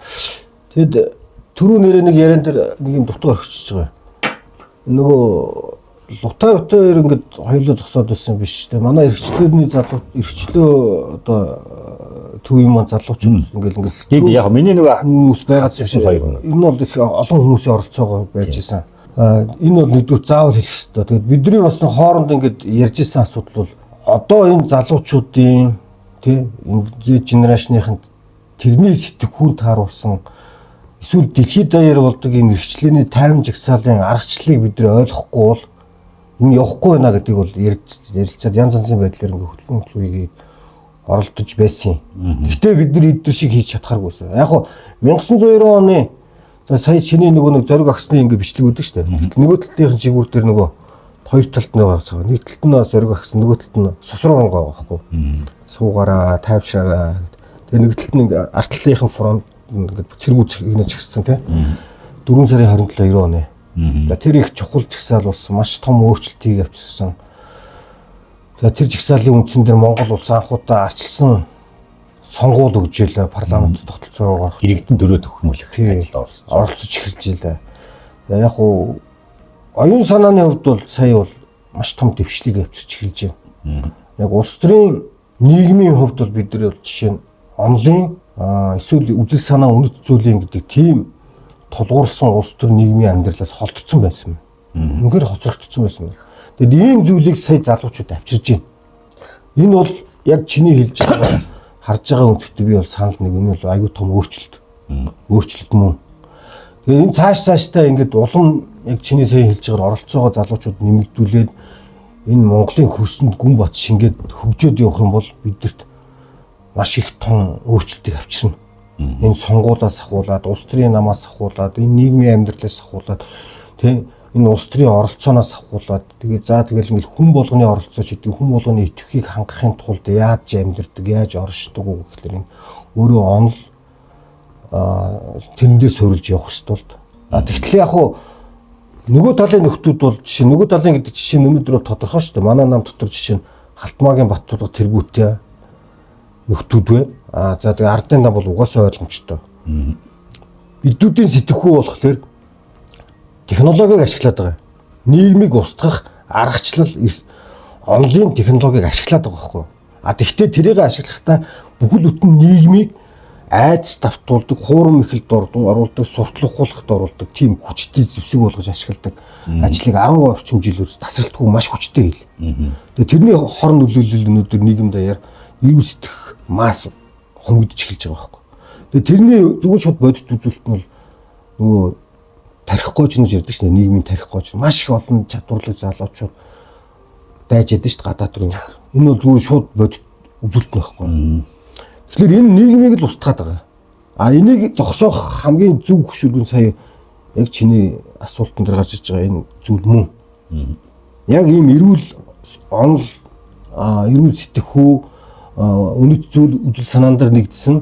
Тэгэд түрүү нэрээ нэг яриан дээр нэг юм дутуу орхичж байгаа. Нөгөө Лутай Бут хоёр ингээд хоёулаа зогсоод байсан биш үү? Манай эрхчлөөний залуу эрхчлөө одоо төвийн маань залуучууд ингээд Тийм, яг миний нөгөө хүмүүс байгаад байсан хоёр. Энэ бол их олон хүмүүсийн оролцоогоо байж исэн. Энэ бол нэгдүгээр заавал хэлэх ёстой. Тэгээд бидний бас нэг хооронд ингээд ярьж исэн асуудал бол одоо энэ залуучуудын тий энэ Z generation-ийн тэрний сэтгхүүн тааруулсан эсвэл дэлхийд даяар болдог энэ эрхчлөөний тайван жагсаалын аргачлалыг бид нар ойлгохгүй бол энэ явахгүй байна гэдгийг бол ярилцаад янз янзын байдлаар ингээ хөдөлгөөн хөдөлгөөгийг оролдож байсан юм. Гэхдээ бид нар эдгээр шиг хийж чадхааргүйсэн. Яг хуу 1990 оны за сая чиний нөгөө нэг зориг агсны ингээ бичлэг өгдөг шүү дээ. Нөгөө талын жигүүр дээр нөгөө хоёр талд нь байгаа. Нэг талд нь зориг агсан, нөгөө талд нь сосруу байгаа байхгүй. Суугаараа, тайвшраараа. Тэгээ нэг талд нь ингээ арт талынхын фронт ингээ цэргүүц гинэж гисэн тий. 4 сарын 27 90 оны. Тэр их чухал жагсаал болсон. Маш том өөрчлөлтийг авчирсан. Тэгээ тэр жагсаалын үндсэн дээр Монгол улс анх удаа арчилсан сонгуул өгж илээ, парламент тогтолцоогоор иргэдэн дөрөө төхрмөлөх ажилд оролцсон. Оролцож эхэлж илээ. Яг уу оюун санааны хувьд бол сая бол маш том дэвшлиг авчирч эхэлж байна. Яг улс төрийн нийгмийн хувьд бол бид нар бол жишээ нь онлын эсвэл үзэл санаа үнэт зүйлийн гэдэг тийм тулгуурсан улс төр нийгмийн амьдралаас холдсон байсан юм. Үнэхээр хоцрогдсон байсан юм. Тэгэд ийм зүйлийг сая залуучууд авчирж байна. Энэ бол яг чиний хэлж байгаа харж байгаа өнцгт би бол санал нэг энэ бол аюу том өөрчлөлт. Өөрчлөлт мөн. Тэгээ энэ цааш цаашдаа ингээд улам яг чиний сая хэлж байгаа оролцоогоо залуучууд нэмэгдүүлээд энэ Монголын хөрсөнд гүн бат шингээд хөгжөөд явах юм бол бидэрт маш их том өөрчлөлтийг авчирна. Энэ сонгуулиас ахуулаад, улс төрийн намаас ахуулаад, энэ нийгмийн амьдралаас ахуулаад, тэ энэ улс төрийн оролцооноос ахуулаад тэгээ за тэгэл ингээл хүн болгоны оролцоо ч гэдэг хүн болгоны идэвхийг хангахын тулд яаж амьдардаг, яаж оршдог уу гэхлээр энэ өөрөө онол тэрэндээ суурилж явах ёстой л. А тэгтэл яг хуу нөгөө талын нөхдүүд бол жишээ нөгөө талын гэдэг жишээ нь өнөөдөр бол тодорхой шүү дээ. Манай нам дотор жишээ нь Халтмаагийн Баттулга тэргүүтээ нөхдүүд байна. А за тэгээ ардын нам бол угаасаа ойлгомжтой. Бидүүдийн сэтгхүү болохоор технологиг ашиглаад байгаа. Нийгмийг устгах аргачлал онлын технологиг ашиглаад байгаа байхгүй. А тэгвэл тэрийг ашиглахдаа бүхэл бүтэн нийгмийг айдас давтуулдаг, хуурам мэхэлд оруулдаг, суртлахуулахад оруулдаг тийм хүчтэй зэвсэг болгож ашигладаг ажлыг 10 орчим жил үз тасралтгүй маш хүчтэй хэл. Тэгээ тэрний хор нөлөөлөл өнөөдөр нийгэм даяар эрүү сэтгэх масс хомигдож эхэлж байгаа байхгүй. Тэгээ тэрний зүгээр шууд бодит үзүүлэлт нь бол нөгөө тарих гооч гэж ярьдаг шнэ, нийгмийн тарих гооч маш их олон чадварлаг залуучууд дайж ядсан шүү дээ гадаад руу. Энэ бол зүгээр шууд бодит үзүүлэлт нь байхгүй. Тэгэхээр энэ нийгмийг л устгаад байгаа. А энийг зогсоох хамгийн зөв хөшүүргэн сая яг чиний асуултан дээр гарч иж байгаа энэ зүйл мөн. Яг ийм эрүүл онол, эрүүл сэтгхүү, үнэт зүйл үзэл санаан дээр нэгдсэн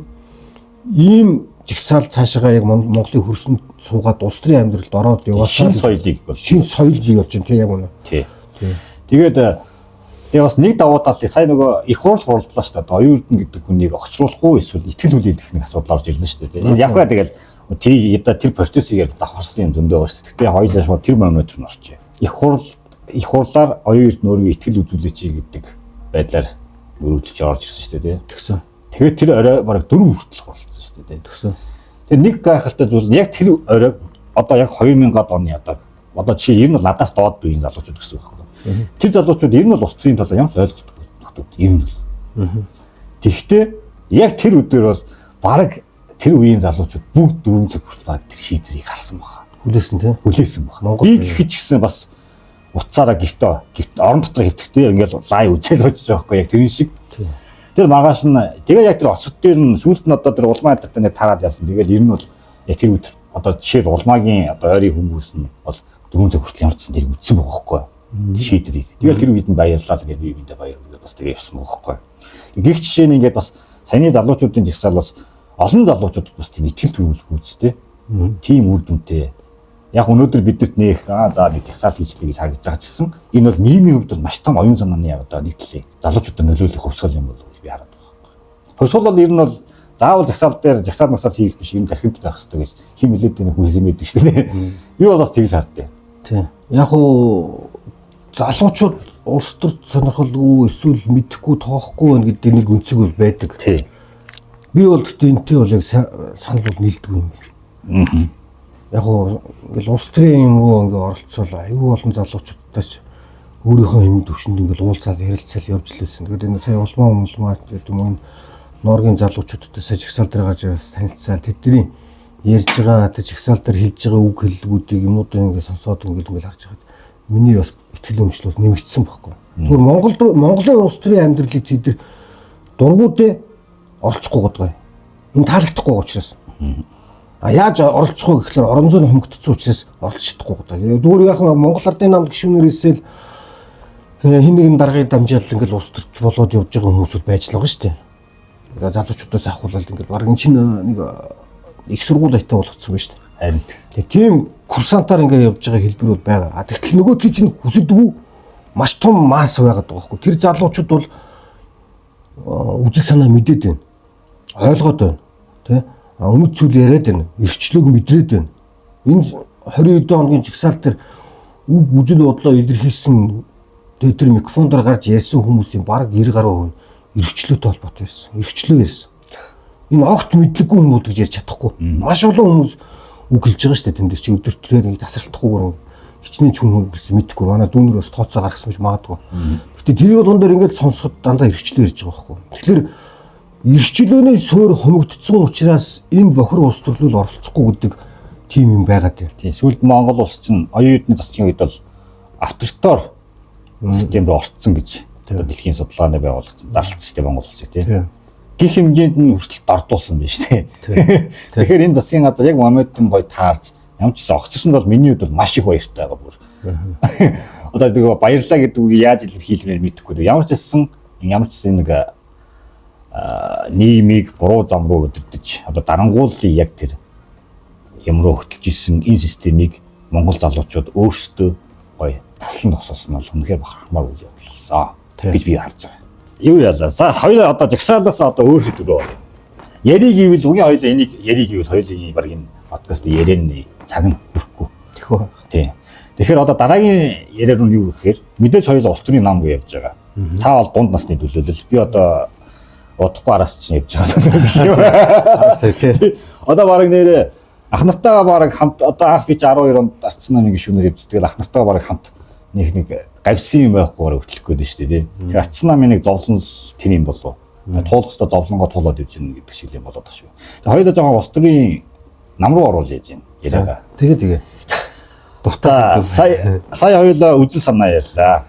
ийм жагсаал цаашаа яг Монголын хөрсөнд суугаад улс төрийн амьдралд ороод яваасаа шинэ соёлыг шинэ соёл бий болж байна тийм яг үнэ. Тий. Тэгээд тэгээ бас нэг давуу тал сая нөгөө их хурал хуралдлаа шүү дээ. Оюун Эрдэнэ гэдэг хүнийг огцруулах уу эсвэл итгэл хүлээлгэх нэг асуудал орж ирлээ шүү дээ. Яг хаа тэгэл тэр одоо тэр процессыг завхарсан юм зөндөө байгаа шүү дээ. Гэхдээ хоёулаа шууд тэр момент руу орчээ. Их хурлаар Оюун Эрдэнэ өөрийгөө итгэл үзүүлээч гэдэг байдлаар мөрөөдөж орж ирсэн шүү дээ. Тэгсэн. Тэгээд тэр орой бараг 4 хүртэл хуралдсан шүү дээ. Тэгсэн. Тэр нэг гайхалтай зүйл нь яг тэр оройг одоо яг 2000-ад оны одоо жишээ ер нь бол надаас доод үеийн залуучууд гэсэн үг байхгүй. Тэр залуучууд ер нь бол улс төрийн талаар ямар ч ойлголтгүй нөхдүүд ер нь бол. Тэгэхдээ яг тэр өдөр бол бараг тэр үеийн залуучууд бүгд 4 цаг хүртэл бараг тэр шийдвэрийг харсан байна. Хүлээсэн тий. Хүлээсэн байна. Монгол Би гэхэд ч гэсэн бас утсаараа гэртээ орон дотор хэвтэхдээ ингээл лайв үзэл сууж байгаа байхгүй яг тэрэн шиг. Тэр маргааш нь тэгээ яг тэр оцод дээр нь сүүлд нь одоо тэр улмаа ядтаа нэг тараад яасан. Тэгэл ер нь бол яг тэр өдөр одоо жишээл улмаагийн одоо ойрын хүмүүс нь бол 4 цаг хүртэл ямар ч сан тэр үтсэн байгаа байхгүй шийдвэрийг. Тэгэл тэр үед нь баярлалаа ингээд бие биендээ баяр хүргээд бас тэгээ явсан байгаа байхгүй. Гэх жишээ нь ингээд бас саяны залуучуудын жагсаал бас олон залуучууд бас тийм итгэл төрүүлэх үстэй. Тийм үр дүнтэй. Яг өнөөдөр бидэрт нэх за нэг жагсаал хийчлээ гэж харагдаж байгаа ч гэсэн энэ бол нийгмийн хувьд бол маш том оюун санааны одоо нэг талын залуучуудад нөлөөлөх хувьсгал юм болов уу гэж би хараад байгаа. Хувьсгал бол ер нь бол заавал жагсаал дээр жагсаал масаал хийх биш юм тархинд байх хэрэгтэй гэж хим хэлээд нэг хүн хэлсэн байдаг шүү дээ. Би бол бас тэгж хардیں۔ Тий. Яг уу залуучууд улс төр сонирхолгүй эсвэл мэдэхгүй тоохгүй байна гэдэг нэг өнцөг бол байдаг. Тий. Би бол гэхдээ энэтэй бол яг санал бол нийлдэггүй юм байна. Яг уу ингээл улс төрийн юм руу ингээ оролцоол айгүй олон залуучуудтай ч өөрийнхөө хэм төвшөнд ингээл уулзаад ярилцаал явж л байсан. Тэгээд энэ сая улмаа гэдэг юм уу нуургийн залуучуудтай сая жагсаал дээр гарч ирээс танилцаал тэдний ярьж байгаа тэр жагсаал дээр хэлж байгаа үг хэллэгүүдийг юмнуудыг ингээ сонсоод ингээл харж байхад миний бас итгэл үнэмшил бас нэмэгдсэн байхгүй. Зүгээр Монголд Монголын улс төрийн амьдралыг тэд нар дургуудээ оролцохгүй гэдэг. Энэ таалагдахгүй байгаа учраас. А яаж оролцох вэ гэхлээр орон зүйн хумигдсан учраас оролцож чадахгүй гэдэг. Зүгээр яг Монгол Ардын намд гишүүнээрээсээ л хин нэгэн даргын дамжаал ингээл улс төрч болоод явж байгаа хүмүүсүүд байж л байгаа шүү дээ. Залуучуудаас авахулаад ингээл баг эн чинь нэг их сургууль аятай болгоцсон байна шүү дээ. Харин Тийм курсантаар ингээ явж байгаа хэлбэр бол байгаа. А тэгтэл нөгөөдгий чинь хүсэлдэггүй маш том масс байгаад байгаа байхгүй. Тэр залуучууд бол үзэл санаа мэдээд байна. Ойлгоод байна. Тэ? Өмнөд зүйл яриад байна. Эрхчлөөг мэдрээд байна. Энэ 20 хэдэн хоногийн жагсаалт тэр үг үзэл бодлоо илэрхийлсэн тэгээ тэр микрофон дээр гарч ярьсан хүмүүсийн бараг 90 гаруй хувь нь эрхчлөөтэй холбоотой ярьсан. Эрхчлөө ярьсан. Энэ огт мэдлэггүй хүмүүс гэж ярьж чадахгүй. Маш олон хүмүүс үг хэлж байгаа шүү дээ. Тэн дээр чи өдөрт тэр нэг тасралтахгүйгээр хичнээн ч хүн үг хэлсэн мэдэхгүй. Манай дүүнер бас тооцоо гаргасан гэж магадгүй. Гэтэ тэр болгон дээр ингээд сонсоход дандаа эрхчлөө ярьж байгаа байхгүй. Тэгэхээр эрхчлөөний суур хумигдсан учраас энэ бохир улс төрлөл оролцохгүй гэдэг тийм юм байгаад байна. Тийм сүүлд Монгол улс чинь оюун эрдэнэ засгийн үед бол авторитар систем рүү орцсон гэж одоо дэлхийн судалгааны байгууллага чинь зарлцсан шүү дээ Монгол улсыг тийм. Гэх хэмжээнд нь хүртэл дордуулсан байна шүү дээ. Тэгэхээр энэ засгийн газар яг моментум гоё таарч ямар ч гэсэн огцорсонд бол миний хувьд бол маш их баяртай байгаа бүр. Одоо тэгээ баярлаа гэдэг үгийг яаж илэрхийлмээр мэдэхгүй. Ямар ч гэсэн нэг нийгмийг буруу зам руу удирдах одоо дарангууллын яг тэр юм руу хөтөлж исэн энэ системийг Монгол залуучууд өөрсдөө гоё таслан тогсоосон нь бол үнэхээр бахархмаар үйл явдал болсон гэж би харж байгаа. Юу яалаа. За хоёулаа одоо жагсаалаас одоо өөр сэдв рүү оръё. Яриг ивэл үгийн хоёулаа энийг яриг ивэл хоёулын баг энэ подкаст ярианы цаг нь хүрэхгүй. Тэхүү. Тийм. Тэгэхээр одоо дараагийн яриа руу юу гэхээр мэдээж хоёулаа улс төрийн нам гэж явж байгаа. Та бол дунд насны төлөөлөл. Би одоо удахгүй араас чинь явж байгаа. Араас тий. Одоо баг нэрээ ах нартайгаа баг хамт одоо анх би чи 12 онд арцсан намын гишүүнээр явж тэгэл ах нартайгаа баг хамт нэг гавьсан юм байхгүй бараг хөтлөх гээд шүү дээ тий. Тэгэхээр арцсан намын нэг зовлон л тэр юм болов. Туулах хэвээр зовлонгоо туулаад явж гин гэдэг шиг юм болоод байгаа шүү. Тэгээ хоёулаа жоохон улс төрийн нам руу оруулж яж гин яриагаа. Тэгээ. Дуртай сая хоёулаа үзэл санаа ярьлаа.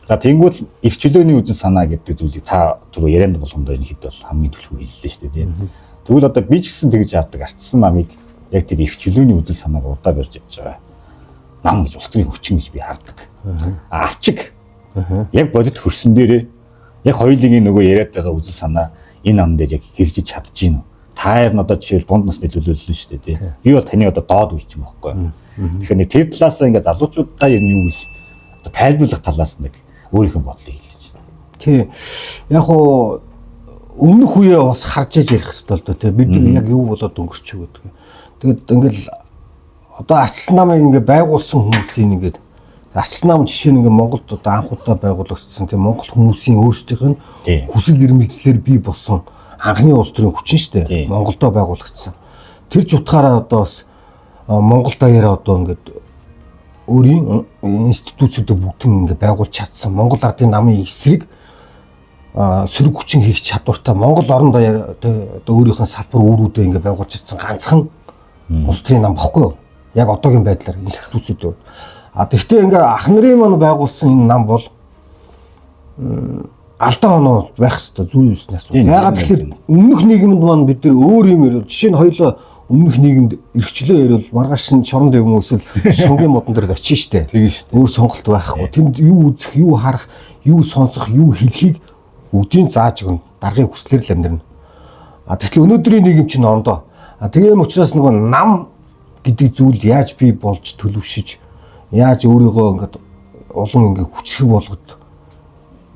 За тэнгуул их чөлөөний үзэл санаа гэдэг зүйлийг та түрүү ярианд болгондоо энэ хэд бол хамгийн түлхүү хэллээ шүү дээ тийм. Тэгвэл одоо би ч гэсэн тэгж яадаг арчсан намыг яг тэр их чөлөөний үзэл санааг урдаа барьж явж байгаа. Нам гэж улс төрийн хүчин гэж би хардаг. Авчиг яг бодит хөрсөн дээрээ яг хоёулын нөгөө яриад байгаа үзэл санаа энэ нам дээр яг хэрэгжиж чадж гин үү? Та хоёр нь одоо жишээл дунд насны төлөөлөл нь шүү дээ тийм. Би бол таны одоо доод үеч юм бохгүй. Тэгэхээр нэг тэр талаас ингээ залуучуудаа ер нь юу гэж одоо тайлбарлах талаас нэг өөрийнхөө бодлыг хэлээч. Тий. Яг уу өмнөх үеэ бас харж аж ярих хэрэгтэй л доо тий. Бид нар яг юу болоод өнгөрч юу гэдэг. Тэгээд ингээл одоо арчсан намыг ингээ байгуулсан хүмүүсийн ингээд арчсан нам жишээ нь ингээ Монголд одоо анх удаа байгуулагдсан тий Монгол хүмүүсийн өөрсдийнх нь хүсэл эрмэлзлээр бий болсон анхны улс төрийн хүчин шүү дээ. Монголдо байгуулагдсан. Тэр ч утгаараа одоо бас Монгол даяараа одоо ингээд өөрийн институцүүдээ бүгдэн ингээд байгуулж чадсан. Монгол ардын намын эсрэг сөрөг хүчин хийх чадвартай Монгол орон даяар одоо өөрийнх нь салбар үүрүүдээ ингээд байгуулж чадсан ганцхан улс төрийн нам баггүй юу? Яг одоогийн байдлаар институцүүд. А тэгвэл ингээ ах нарын маань байгуулсан энэ нам бол алдаа оноо байх хэвээр зүй юуснаас. Яагаад тэгэхээр өмнөх нийгэмд маань бид нар өөр юм ярил. Жишээ нь хоёлоо өмнөх нийгэмд эрхчлөө ярил маргааш нь шорон дэв юм эсвэл шунгийн модон дээр очиж штэ. Тийм штэ. Өөр сонголт байхгүй. Тэнд юу үзэх, юу харах, юу сонсох, юу хэлхийг бүгдийг зааж өгнө. Даргын хүслээр л амьдрна. А тэгэхээр өнөөдрийн нийгэм чинь ондоо. А тийм учраас нөгөө нам гэдэг зүйл яаж бий болж төлөвшөж, яаж өөрийгөө ингээд улам ингээд хүчрэх болгод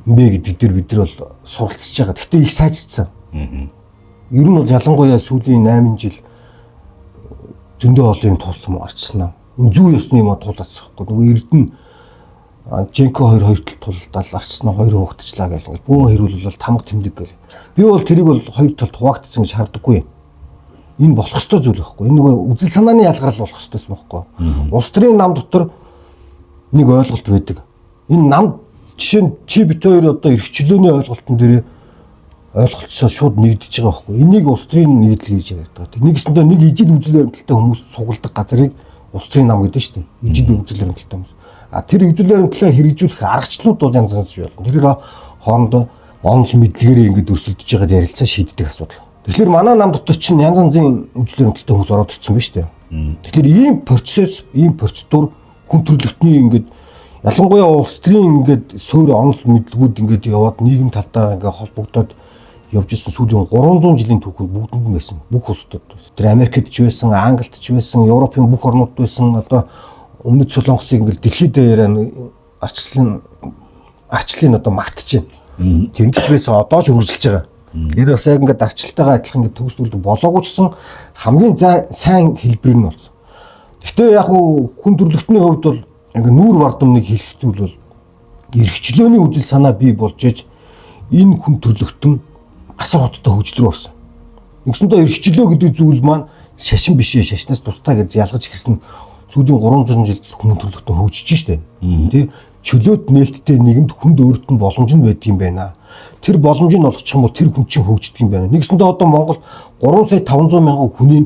бэ гэдэг дээр бид нар бол суралцж байгаа. Гэхдээ их сайжирсан. Ер нь бол ялангуяа сүүлийн 8 жил зөндөө олон юм тулсан арчсан. Зүү ёсны юм туулаацсан байхгүй. Нөгөө Эрдэнэ Женко 2 хоёр тал тулдаал арчсан хоёр хуваагдчихлаа гэл ингээд бөөн хэрүүл бол тамга тэмдэг гэл. Би бол тэрийг бол хоёр талд хуваагдсан гэж хардаггүй. Энэ болох ёстой зүйл байхгүй. Энэ нөгөө үзэл санааны ялгарл болох ёстой юм байхгүй. Улс төрийн нам дотор нэг ойлголт байдаг. Энэ нам жишээ нь чи бит хоёр одоо эрх чөлөөний ойлголтон дээр ойлголцоо шууд нэгдэж байгаа байхгүй. Энийг улс төрийн нэгдэл гэж яриад байгаа. Нэгсэндээ нэг ижил үзэл баримталтай хүмүүс цугладаг газрыг улс төрийн нам гэдэг шүү дээ. Ижил үзэл баримталтай хүмүүс. А тэр үзэл баримтлаа хэрэгжүүлэх аргачлалууд бол янз янз болно. Тэрийг хоорондоо онол мэдлэгээрээ ингээд өрсөлдөж байгаад ярилцаа шийддэг асуудал. Тэгэхээр манай нам дотор чинь янз янзын үзэл баримталтай хүмүүс ороод ирсэн байна шүү дээ. Тэгэхээр ийм процесс, ийм процедур хүн төрөлхтний ингээд ялангуяа улс төрийн ингээд суур онол мэдлэгүүд ингээд яваад нийгэм талдаа ингээд холбогдоод явж исэн сүүлийн 300 жилийн түүхэнд бүгдэнд нь байсан. Бүх улс төрд байсан. Тэр Америкт ч байсан, Англид ч байсан, Европын бүх орнууд байсан. Одоо Өмнөд Солонгосыг ингээд дэлхийд даяараа арчлалын одоо магтаж байна. Тэнд ч байсан, одоо ч үргэлжилж байгаа. Энэ бас яг ингээд арчлалтайгаа адилхан ингээд төгс дүлдэг болоогүй ч гэсэн хамгийн сайн хэлбэр нь болсон. Гэхдээ яг хүн төрөлхтний хувьд бол ингээд нүүр бардам нэг хэлэх зүйл бол эрхчлөөний үзэл санаа бий болж иж энэ хүн төрөлхтөн асар хоттой хөгжил рүү орсон. Нэгсэндээ эрхчлөө гэдэг зүйл маань шашин биш ээ, шашнаас тусдаа гэж ялгаж ирсэн сүүлийн 300 жилд хүн төрөлхтөн хөгжиж штэ. Тэ чөлөөт нээлттэй нийгэмд хүнд өөрт нь боломж нь байдаг юм байна. Тэр боломжийг олгочих юм бол тэр хүн чинь хөгждөг юм байна. Нэгсэндээ одоо Монгол 3 сая 500 мянган хүний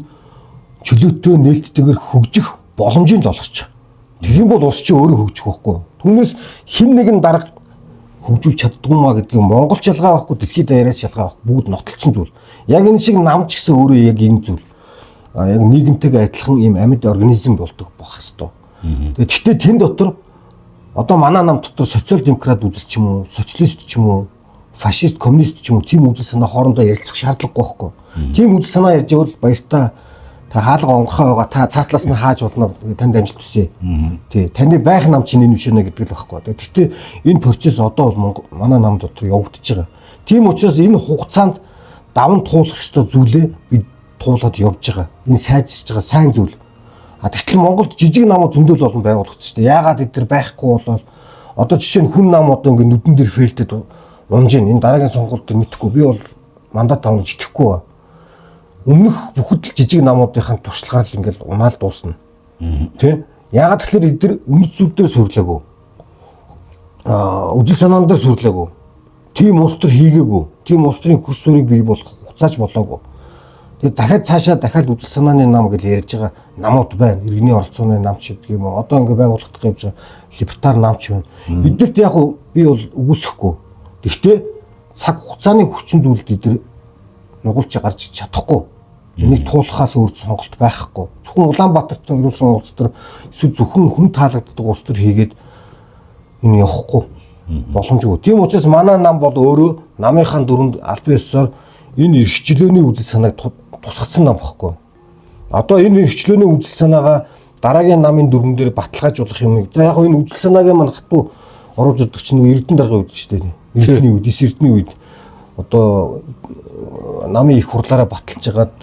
чөлөөтэй нээлттэйгээр хөгжих боломжийг л олгочих. Тэгэх юм бол улс чинь өөрөө хөгжих байхгүй. Түүнээс хэн нэгэн дарга хөгжүүлж чаддгүй маа гэдгийг Монголч ялгаа байхгүй, дэлхийд даяараа ялгаа байхгүй, бүгд нотолцсон зүйл. Яг энэ шиг нам ч гэсэн өөрөө яг энэ зүйл. Яг нийгэмтэйгээ адилхан ийм амьд организм болдог байх хэвээр. Тэгээд гэхдээ тэн дотор одоо манай нам дотор социал демократ үзэл ч юм уу, социалист ч юм уу, фашист, коммунист ч юм уу тийм үзэл санаа хоорондоо ярилцах шаардлагагүй байхгүй. Тийм үзэл санаа ярьж байвал баяртай та хаалга онгорхой байгаа, та цаатлаас нь хааж болно, танд амжилт хүсье. Тий, таны байх нам чинь энэ биш нэ гэдэг л байхгүй. Гэхдээ энэ процесс одоо бол манай нам дотор явагдаж байгаа. Тийм учраас энэ хугацаанд даван туулах ёстой зүйлээ бид туулаад явж байгаа. Энэ сайжирч байгаа сайн зүйл. А тэгтэл Монголд жижиг намууд зөндөл олон байгуулагдсан шүү дээ. Яагаад эд нар байхгүй болол одоо жишээ нь хүн нам одоо ингээ нүдэн дээр фейлтэд унж ийн. Энэ дараагийн сонгуульд дээр мэдэхгүй. Би бол мандат авах гэж итгэхгүй ба. Өмнөх бүхэд л жижиг намуудынхаа туршлагаар л ингээл унаал дуусна. Тэ? Яагаад тэгэхээр эд нар үнэт зүйл дээр суйрлаагүй. Үзэл санаан дээр суйрлаагүй. Тийм улс төр хийгээгүй. Тийм улс төрийн хөрс суурийг бий болгох хугацаач болоогүй. Тэгээд дахиад цаашаа дахиад үзэл санааны нам гэж ярьж байгаа намууд байна. Иргэний оролцооны нам ч гэдэг юм уу. Одоо ингээ байгуулагдах явж байгаа либертар нам ч байна. Эднэрт яг би бол үгүйсэхгүй. Гэхдээ цаг хугацааны хүчин зүйлд эдгээр нугалж гарч чадахгүй. Энийг туулахаас өөр сонголт байхгүй. Зөвхөн Улаанбаатарт зориулсан улс төр эсвэл зөвхөн хүн таалагддаг улс төр хийгээд энэ явахгүй боломжгүй. Тийм учраас манай нам бол өөрөө намынхаа дүрмэнд албан ёсоор энэ эрхчлөөний үзэл санааг тусгацсан нам багхгүй. Одоо энэ эрхчлөөний үзэл санаагаа дараагийн намын дүрмэн дээр баталгаажуулах юм. За яг энэ үзэл санаагийн маань хатуу оруулж өгдөг чинь нөгөө Эрдэнэ даргын үед шүү дээ. Эрдэнийн үед, эс эрдэнийн үед одоо намын их хурлаараа баталж хагаад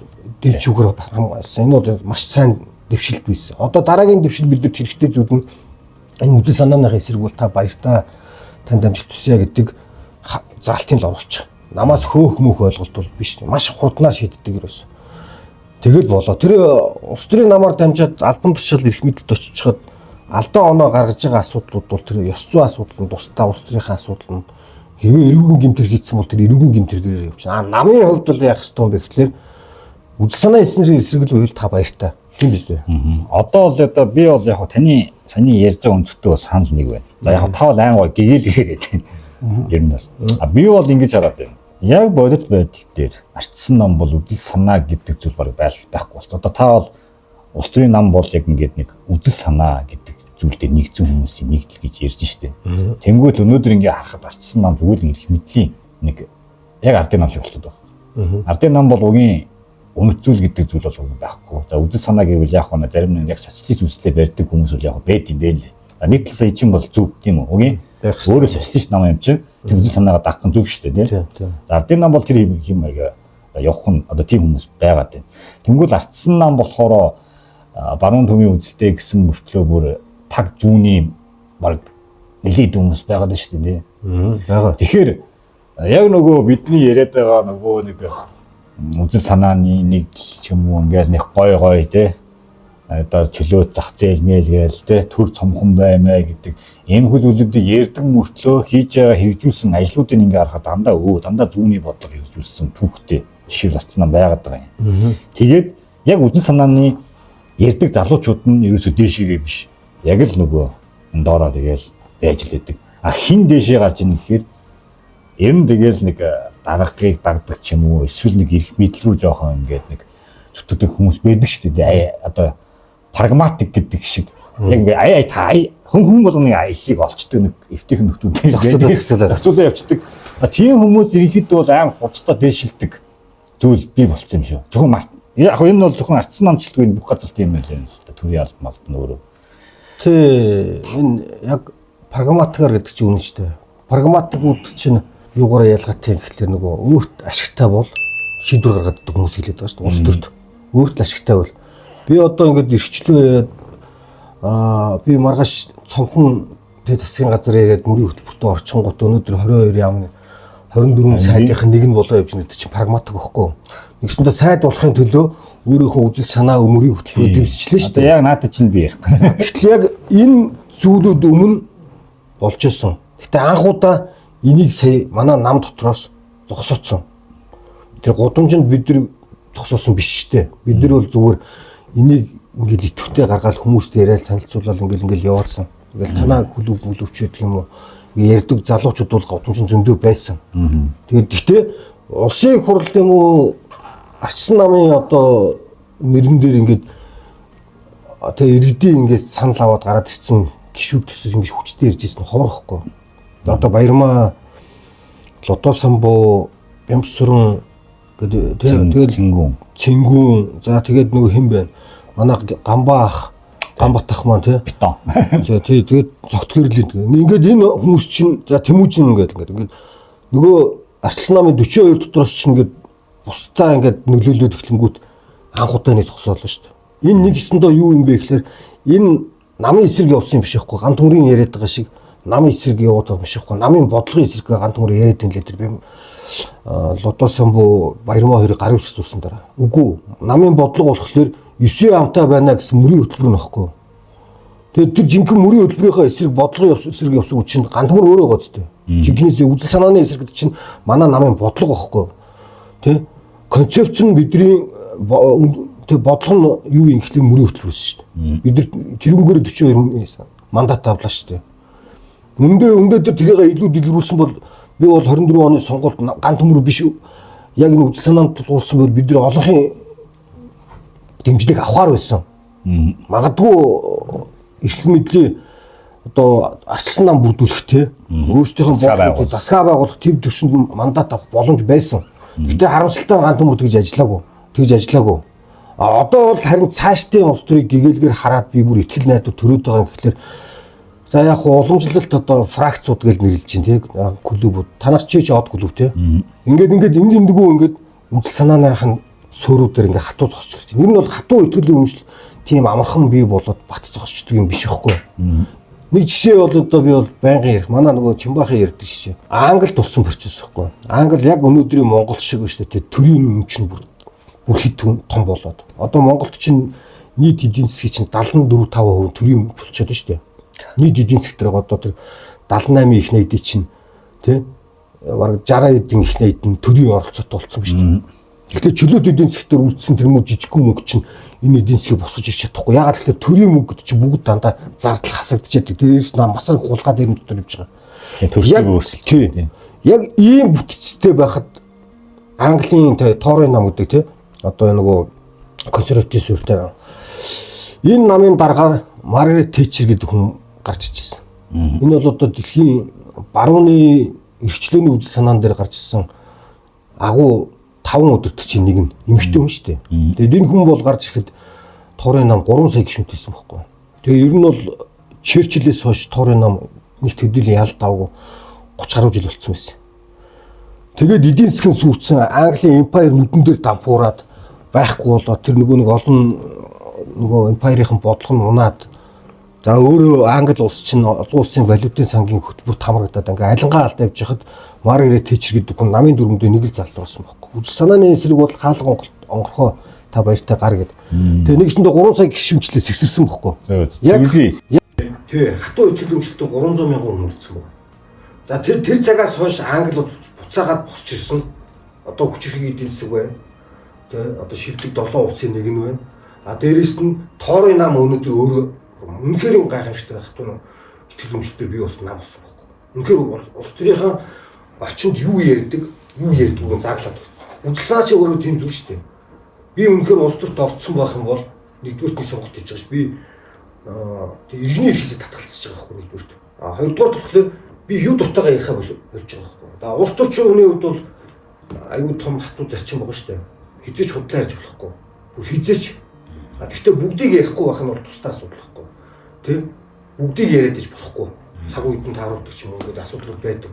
дэв чүүгээр хамгаалсан. Энэ бол маш сайн дэвшилт байсан. Одоо дараагийн дэвшил бидэнд хэрэгтэй зүйл нь энэ үзэл санааныхаа эсрэг бол та баяртай танд амжилт хүсье гэдэг заалтын л оруулчих. Намаас хөөх мөх ойлголт бол биш. Маш хурднаар шийддэг ерөөс. Тэгэл болоо. Тэр улс төрийн намаар дамжаад албан тушаал эрх мэдэлд очичход алдаа оноо гаргаж байгаа асуудлууд бол тэр ёс зүйн асуудал нь тусдаа, улс төрийнхээ асуудал нь хэрвээ эрүүгэн гэмтэр хийцэн бол тэр эрүүгэн гэмтэргээр явчихна. А намын хувьд бол яах ёстой юм бэ гэхлээр үзэл санаа эсрэг эсрэг л байвал та баяртай. Тийм биз дээ. Одоо бол одоо би бол яг таны саяны ярьж байгаа өнцгтөө санал нэг байна. За яг та бол аим гой гэгээлгээр гэдэг. Ер нь бол. А би бол ингэж хараад байна. Яг бодит байдал дээр арчсан ном бол үдэл санаа гэдэг зүйл баг байхгүй болсон. Одоо та бол улс төрийн нам бол яг ингээд нэг үдэл санаа гэдэг зүйл дээр нэгдсэн хүмүүсийн нэгдэл гэж ярьж штэ. Тэнгүүт өнөөдөр ингээ харахад арчсан нам зүгээр л эрх мэдлийн нэг яг ардын нам шиг болчиход байна. Ардын нам бол угийн үнэт зүйл гэдэг зүйл бол уг байхгүй. За үдэл санаа гэвэл яг хаа зарим нэг яг социалист үзлээ барьдаг хүмүүс бол яг байд юм бэ лээ. За нэг талсаа чинь бол зөв тийм үү? Угийн өөрөө социалист нам юм чинь тэр үзэл санаагаа дагах нь зөв шүү дээ тийм. За ардын нам бол тэр юм маяга явах нь одоо тийм хүмүүс байгаад байна. Тэнгүүл ардсан нам болохоор баруун төмийн үзэлтэй гэсэн мөртлөө бүр таг зүүнний баг нэлээд хүмүүс байгаад шүү дээ тийм. Байгаа. Тэгэхээр яг нөгөө бидний яриад байгаа нөгөө нэг үзэл санааны нэгдэл ч юм уу ингээл нэг гой гой те одоо чөлөө зах зээл мэйл гээл те төр цомхон баймаа гэдэг энэ хүү зүйлүүдийг ярьдаг мөртлөө хийж байгаа хэрэгжүүлсэн ажлуудыг ингээ харахад дандаа дандаа зүүнний бодлого хэрэгжүүлсэн түүхтэй жишээ авцсан байгаад байгаа юм. Тэгээд яг үзэл санааны ярьдаг залуучууд нь ерөөсөө дээшээгээ биш. Яг л нөгөө доороо тэгэл байж л байдаг. А хин дээшээ гарч ийн гэхээр ер нь тэгэл нэг даргаыг дагдаг ч юм уу эсвэл нэг эрх мэдэл рүү жоохон ингээд нэг зүтгэдэг хүмүүс байдаг шүү дээ. Одоо прагматик гэдэг шиг яг ингээ ай ай та хүн хүн болгоны айсыг олчдөг нэг эвтэйхэн нөхдүүд зохицуулаад явцдаг. Тийм хүмүүс ерөнхийдөө бол амар хурцтай дээшилдэг зүйл бий болцсон юм шүү. Зөвхөн яг энэ бол зөвхөн ардсан намчлалгүй бүх газар тийм байл юм л та. Төрийн албан албан өөрөө. Тий, энэ яг прагматикаар гэдэг чинь үнэн шүү дээ. Прагматикууд чинь юугаараа ялгаатай гэхлээр нөгөө өөрт ашигтай бол шийдвэр гаргадаг хүмүүс хэлээд байгаа шүү дээ. Улс төрт өөрт л ашигтай бол би одоо ингээд эрхчлөө яриад би маргааш цомхон тэ засгийн газар яриад мөрийн хөтөлбөртөө орчингууд өнөөдөр 22 яамны 24 сайдынх нэг нь болоо явж гэдэг чинь прагматик байхгүй. Нэгсэндээ сайд болохын төлөө өөрийнхөө үзэл санаа мөрийн хөтөлбөрөөр дэвсчлээ шүү дээ. Яг наадад чинь би ярих. Гэтэл яг энэ зүйлүүд өмнө болж исэн. Гэтэ анхудаа энийг сая манай нам дотроос зогсооцсон. Тэр гудамжинд бид нар зогсоосон биш шүү дээ. Бид нар бол зүгээр энийг ингээл идэвхтэй гаргаал хүмүүстэй яриад танилцуулаад ингээл яваадсан. Ингээл танаа клуб мүлөвч гэдэг юм уу. Ингээ ярьдаг залуучууд бол гудамжинд зөндөө байсан. Тэгээд гэхдээ улсын их хурл юм уу арчсан намын одоо нэрэн дээр ингээд тэг иргэдийн ингээд санал аваад гараад ирсэн гişүүд төсөөс ингээд хүчтэй ирж ирсэн ховорхгүй. Одоо Баярмаа, Лодо самбуу, Бямсүрэн гэдэг тэгэл Цэнгүүн. За тэгээд нөгөө хэн бэ? Манай Гамбаа ах, Гамбат ах маань тий. Битон. За тий тэгээд цогтгэрлийн. Ингээд энэ хүмүүс чинь за Тэмүүжин ингээд ингээд нөгөө Арчилсан намын 42 дотроос чинь ингээд бусдаа ингээд нөлөөлөөд эхлэнгүүт анх удаа нэг зогсоолоо шүү дээ. Энэ нэг ёсондоо юу юм бэ гэхээр энэ намын эсрэг явсан юм биш байхгүй. Ган төмрийн яриад байгаа шиг намын эсрэг яваад байгаа юм биш байхгүй. Намын бодлогын эсрэг ган төмрийн яриад юм лээ тэр би Лодо самбуу Баярмаа хоёрыг гарын үсэг зурсан дараа. Үгүй намын бодлого болохоор 9 амтай байна гэсэн мөрийн хөтөлбөр нь багхгүй. Тэгээд тэр жинхэнэ мөрийн хөтөлбөрийнхөө эсрэг бодлогын эсрэг явсан үг чинь ган төмөр өөрөө гоцтой. Жинхэнээсээ үзэл санааны эсрэг чинь манай намын бодлого багхгүй. Тэ? Концепц нь бидний тэг бодлого нь юу юм гэхлээр мөрийн хөтөлбөр шүү дээ. Бид нар тэрүүнгээр 42 мандат авлаа шүү дээ. Өндөө тэр тэрийг илүү дэлгэрүүлсэн бол би бол 24 оны сонгуульд ган төмөр биш яг энэ үзэл санаанд тулгуурсан бол бид нар олонхын дэмжлэг авахар байсан. Магадгүй эрх мэдлийн одоо арчилсан нам бүрдүүлэх те өөрсдийнхөө бодлого засгаа байгуулах төв төвшөнд мандат авах боломж байсан. Гэтэ харамсалтай нь ган төмөр тэгж ажиллаагүй. А одоо бол харин цаашдын улс төрийг гэгээлгээр хараад би бүр итгэл найдвар төрөөд байгаа юм гэхлээр за яг хуу уламжлалт одоо фракцууд гэж нэрлэж чинь тий клубүүд танаас чи од клуб тий ингээд ингээд энд эндгүү ингээд үзэл санааных нь суурьудаар ингээд хатуу зогсож эхэлж байна. Ер нь бол хатуу итгэл үнэмшил тийм амархан бий болоод бат зогсчдөг юм биш байхгүй. Нэг жишээ бол одоо би бол байнгын ярих. Манай нөгөө Чимбахын ярьдаг жишээ. Англид болсон процесс байхгүй. Англи яг өнөөдрийн Монгол шиг шүү дээ. Төрийн өмч нь Бүр хэд том болоод. Одоо Монголд чинь нийт эдийн засгийн чинь 74 5% төрийн болчиход байна шүү дээ. Нийт эдийн засаг дээр одоо тэр 78 их найдын чинь тий бараг 60 эдийн их найд нь төрийн оролцоотой болсон ба шүү дээ. Тэгэхээр чөлөөт эдийн засаг дээр үлдсэн тэр мөр жижигхэн мөнгө чинь энэ эдийн засгийг босгож ирч чадахгүй. Ягаад гэхээр төрийн мөнгө гэдэг чинь бүгд дандаа зардал хасагдчихэдэг. Дээрээс нь масар хулгай дээр нь дотор явж байгаа. Төрснийг өөрчилж. Тий. Яг ийм бүтцтэй байхад Английн Тори нам гэдэг тий одоо нөгөө консерватив суурьтай энэ намын дараагаар Маргарет Тэтчер гэдэг хүн гарч ижсэн. Энэ бол одоо дэлхийн барууны эрхчлөөний үзэл санаан дээр гарч ирсэн агуу 5 өдөртөгчийн нэг нь эмэгтэй хүн шүү дээ. Тэгээд энэ хүн бол гарч ирэхэд Торийн нам 3 сая гишүүнтэй байсан байхгүй. Тэгээд ер нь бол Черчиллээс хойш Торийн нам нэг төдийлөн ялд давгүй 30 гаруй жил болцсон байсан. Тэгээд эдийн засгийн сүйртсэн Английн empire нүдэн дээр дампуураад байхгүй болоод тэр нөгөө нэг олон нөгөө empire-ийн бодлого нь унаад за өөрөө Англи улс чинь олон улсын валютын сангийн хөтөлбөр тамрагдаад ингээ алингаа алдаа явж хахад Маргарет Тэтчер гэдэг хүн намын дүрмдээ нэг л залдруулсан байхгүй. Үзэл санааны эсрэг бол хаалга онгорхоо та баяртай гар гэд. Тэгээ нэгсэндээ 3 сая гишүүнчлээ сэгсэрсэн байхгүй. Яг тий хатуу итгэл үнэмшилтэй 300 мянган хүн үлдсэн байна. За тэр цагаас хойш Англи буцаагаад босч ирсэн. Одоо хүчирхэг эдийн засаг байна. Тэ одоо шилдэг 7 улсын нэг нь байна. А дээрэс нь Торийн нам өнөөдөр өөрөө үнэхээр гайхамшигтай хатуу итгэл үнэмшилтэй бий болсон нам болсон байхгүй. Үнэхээр улс төрийнхээ орчинд юу ярьдаг, юу ярьдгүйг нь зааглаад өгсөн. Үзэл санаа чи өөрөө тийм зүйл шүү дээ. Би үнэхээр улс төрт орцсон байх юм бол нэгдүгürt нэг сонголт хийж байгаа ш. Би тэг иргэний эрхээсээ татгалзаж байгаа байхгүй нэгдүгürt. А хоёрдугаар болохоор би юу дуртайгаа яриахаа болж байгаа байхгүй. За улс төрчин хүний хувьд бол аюу том хатуу зарчим байгаа шүү дээ. Хизээч худлаа ярьж болохгүй. Бүр хизээч. А тэгвэл бүгдийг ярихгүй байх нь бол тусдаа асуудал байхгүй. Тэ? Бүгдийг яриад иж болохгүй. Цаг үед нь тааруулдаг ч юм уу гэдэг асуудлууд байдаг.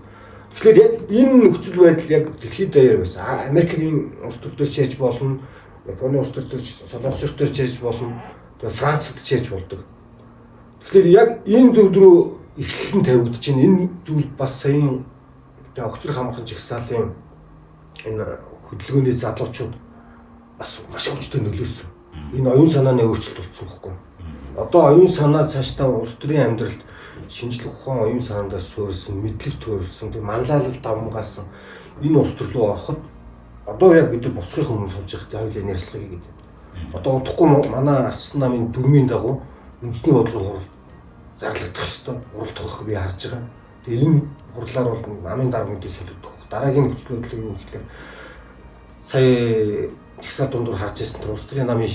Тэгэхээр яг энэ нөхцөл байдал яг дэлхийд даяар байсан. Америкийн улс төр дээр ч ярьж болно, Японы улс төр дээр ч, Солонгосын дээр ч ярьж болно, тэгээ Францад ч ярьж болдог. Тэгэхээр яг энэ зүйл рүү эхлэл нь тавигдаж байна. Энэ зүйл бас саяын тэгээ огцрох хамархан жагсаалын энэ хөдөлгөөний залуучууд бас маш хүчтэй нөлөөсөн. Энэ оюун санааны өөрчлөлт болсон байхгүй. Одоо оюун санаа цаашдаа улс төрийн амьдралд шинжлэх ухаан оюун санаандаа суурилсан, мэдлэг төрөлсөн, тэг манлайлал давмгаасан энэ улс төр рүү ороход одоо яг бид нар босхын өмнө сууж байхдаа хоёулаа нэрслэгийг гэдэг. Одоо удахгүй манай арчсан намын дүрмийн дагуу үндэсний бодлого хурал зарлагдах ёстой. Хуралдах би харж байгаа. Тэгээ энэ хурлаар бол намын дарга мэдээ солигдох. Дараагийн нөхцөл байдлыг юу гэхээр сая жагсаал дундуур харж ирсэн тэр улс төрийн намын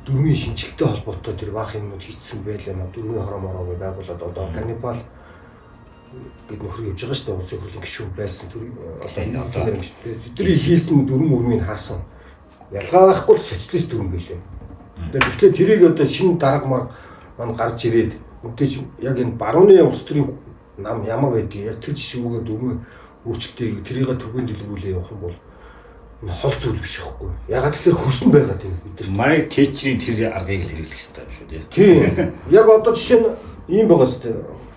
дүрмийн шинжилтэй холбоотой тэр баах юмнууд хийцсэн байлаа юм. Дүрмийн хороо мороо гэж байгуулад одоо каннибал гэд нөхөр явж байгаа шүү дээ. Улсын хурлын гишүүн байсан тэр одоо тэр хийсэн дүрм үрмийг харсан. Ялгаа байхгүй социалист дүрм байлээ. Тэгэхээр тэрийг одоо шинэ дарга мар маань гарч ирээд мэдээж яг энэ барууны улс төрийн нам ямар байдгийг яг тэр жишгүүгээр дүрмийн өөрчлөлтийг тэрийг төвгөн дэлгэрүүлээ явах юм бол энэ хол зүйл биш байхгүй. Ягаад тэгэхээр хөрсөн байгаад байна бид нар. Маргарет Тэтчерийн тэр аргыг л хэрэглэх хэрэгтэй юм шүү дээ. Тийм. Яг одоо жишээ нь ийм байгаа зү.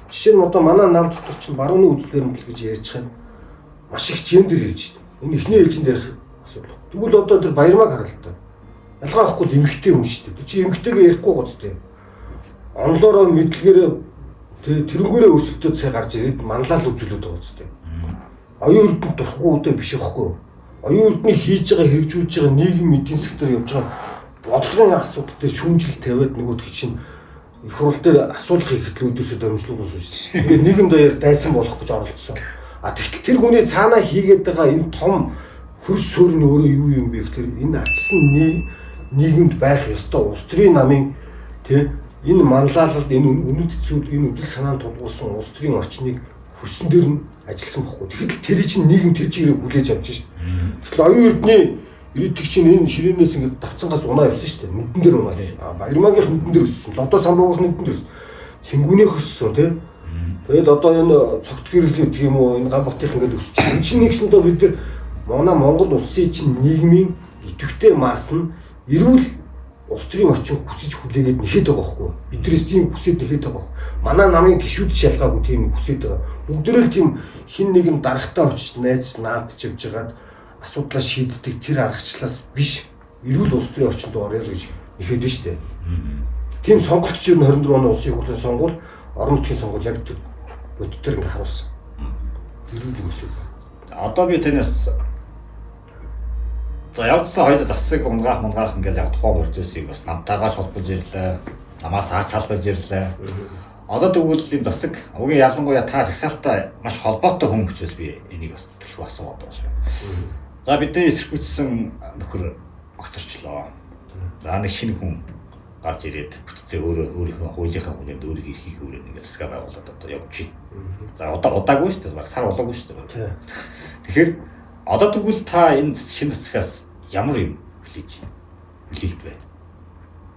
Жишээ нь одоо манай нам дотор чинь барууны үзэл баримтлал гэж ярьж байгаа юм маш их гендер ярьж байна. Энэ эхний ээлжинд ярих асуудал. Тэгвэл одоо тэр баярмаг харал та. Ялгаа авахгүй л эмэгтэй хүн шүү дээ. Тэр чинь эмэгтэйгээ ярихгүй гоц дээ. Онлоороо мэдлэгээрээ тэрнгүүрээ өрсөлдөөд сая гарч ирээд манлаал үзүүлээд байгаа зү. Оюун эрдэнэ дурхгүй үдэ биш байхгүй. Оюун эрдэнэ хийж байгаа хэрэгжүүлж байгаа нийгэм эдийн засаг дээр явж байгаа бодлогын асуудал дээр шүүмжил тавиад нөгөөдг чинь их хурл дээр асуудал хийхэд л өөдөөсөө дөрвөлжлүүд уусч. Тэгээд нийгэм даяар дайсан болох гэж оролдсон. А тэгтэл тэр хүний цаанаа хийгээд байгаа энэ том хөрс суурь нь өөрөө юу юм бэ гэхээр энэ атсан нийгэмд байх ёстой улс төрийн намын тэ энэ манлайлал энэ үнэт зүйл энэ үзэл санаанд тулгуурсан улс төрийн орчныг хөрсөн дээр нь ажилласан бохгүй. Тэгэхэд тэр чинь нийгэм тэр чигээр хүлээж авч шít. Тэгэхэл оюун эрдний ирээдүйг чинь энэ ширээнээс ингээд давцангаас унаа явсан шүү дээ. Нүдэн дээр унаа. А Баярмагийнх нүдэн дээр өссөн. Лодо самбуугийнх нүдэн дээр өссөн. Цэнгүүнийх өссөн тий. Тэгээд одоо энэ цогт гэрэл гэдэг юм уу энэ Ганбатынх ингээд өсч. Энэ чинь нэгсэндээ бид нар манай Монгол улсын чинь нийгмийн идэвхтэй масс нь эрүүл улс төрийн орчин хүсэж хүлээгээд нэхэд байгаа байхгүй. Биднээс тийм хүсээд нэхэд байгаа байхгүй. Манай намын гишүүд шалгаагүй тийм хүсээд байгаа. Бүгдээрээ л тийм хин нэгэн дарагтаа очиж найз наадч явж байгаад асуудлаа шийддэг тэр аргачлалаас биш. Эрүүл улс төрийн орчинд орё л гэж нэхэд нь шүү дээ. Тийм сонголт чинь 24 оны улсын хурлын сонгуул, орон нутгийн сонгуул яг тэр бодит төр ингээ харуулсан. Эрүүл юм шиг. Одоо би танаас за явцсан хоёр засаг унгаах ингээл яг тухайн процессыг бас намтайгаа холбож ирлээ. Намаас хаац салгаж ирлээ. Одоо тэгвэл энэ засаг угийн ялангуяа та жагсаалтай маш холбоотой хүн учраас би энийг бас төлөх асуугаад байгаа шүү. За бидний эсэргүүцсэн нөхөр огцорчлоо. За нэг шинэ хүн гарч ирээд бүтцээ өөрөө өөрийнхөө хуулийнхаа хүрээнд өөрийнхөө эрхийг хүрээнд ингээд засгаа байгуулад одоо явж байна. За одоо удаагүй шүү дээ. Баг сар болоогүй шүү дээ. Тэгэхээр одоо тэгвэл та энэ шинэ засгаас ямар юм хүлээж байна? Хүлээлт байна.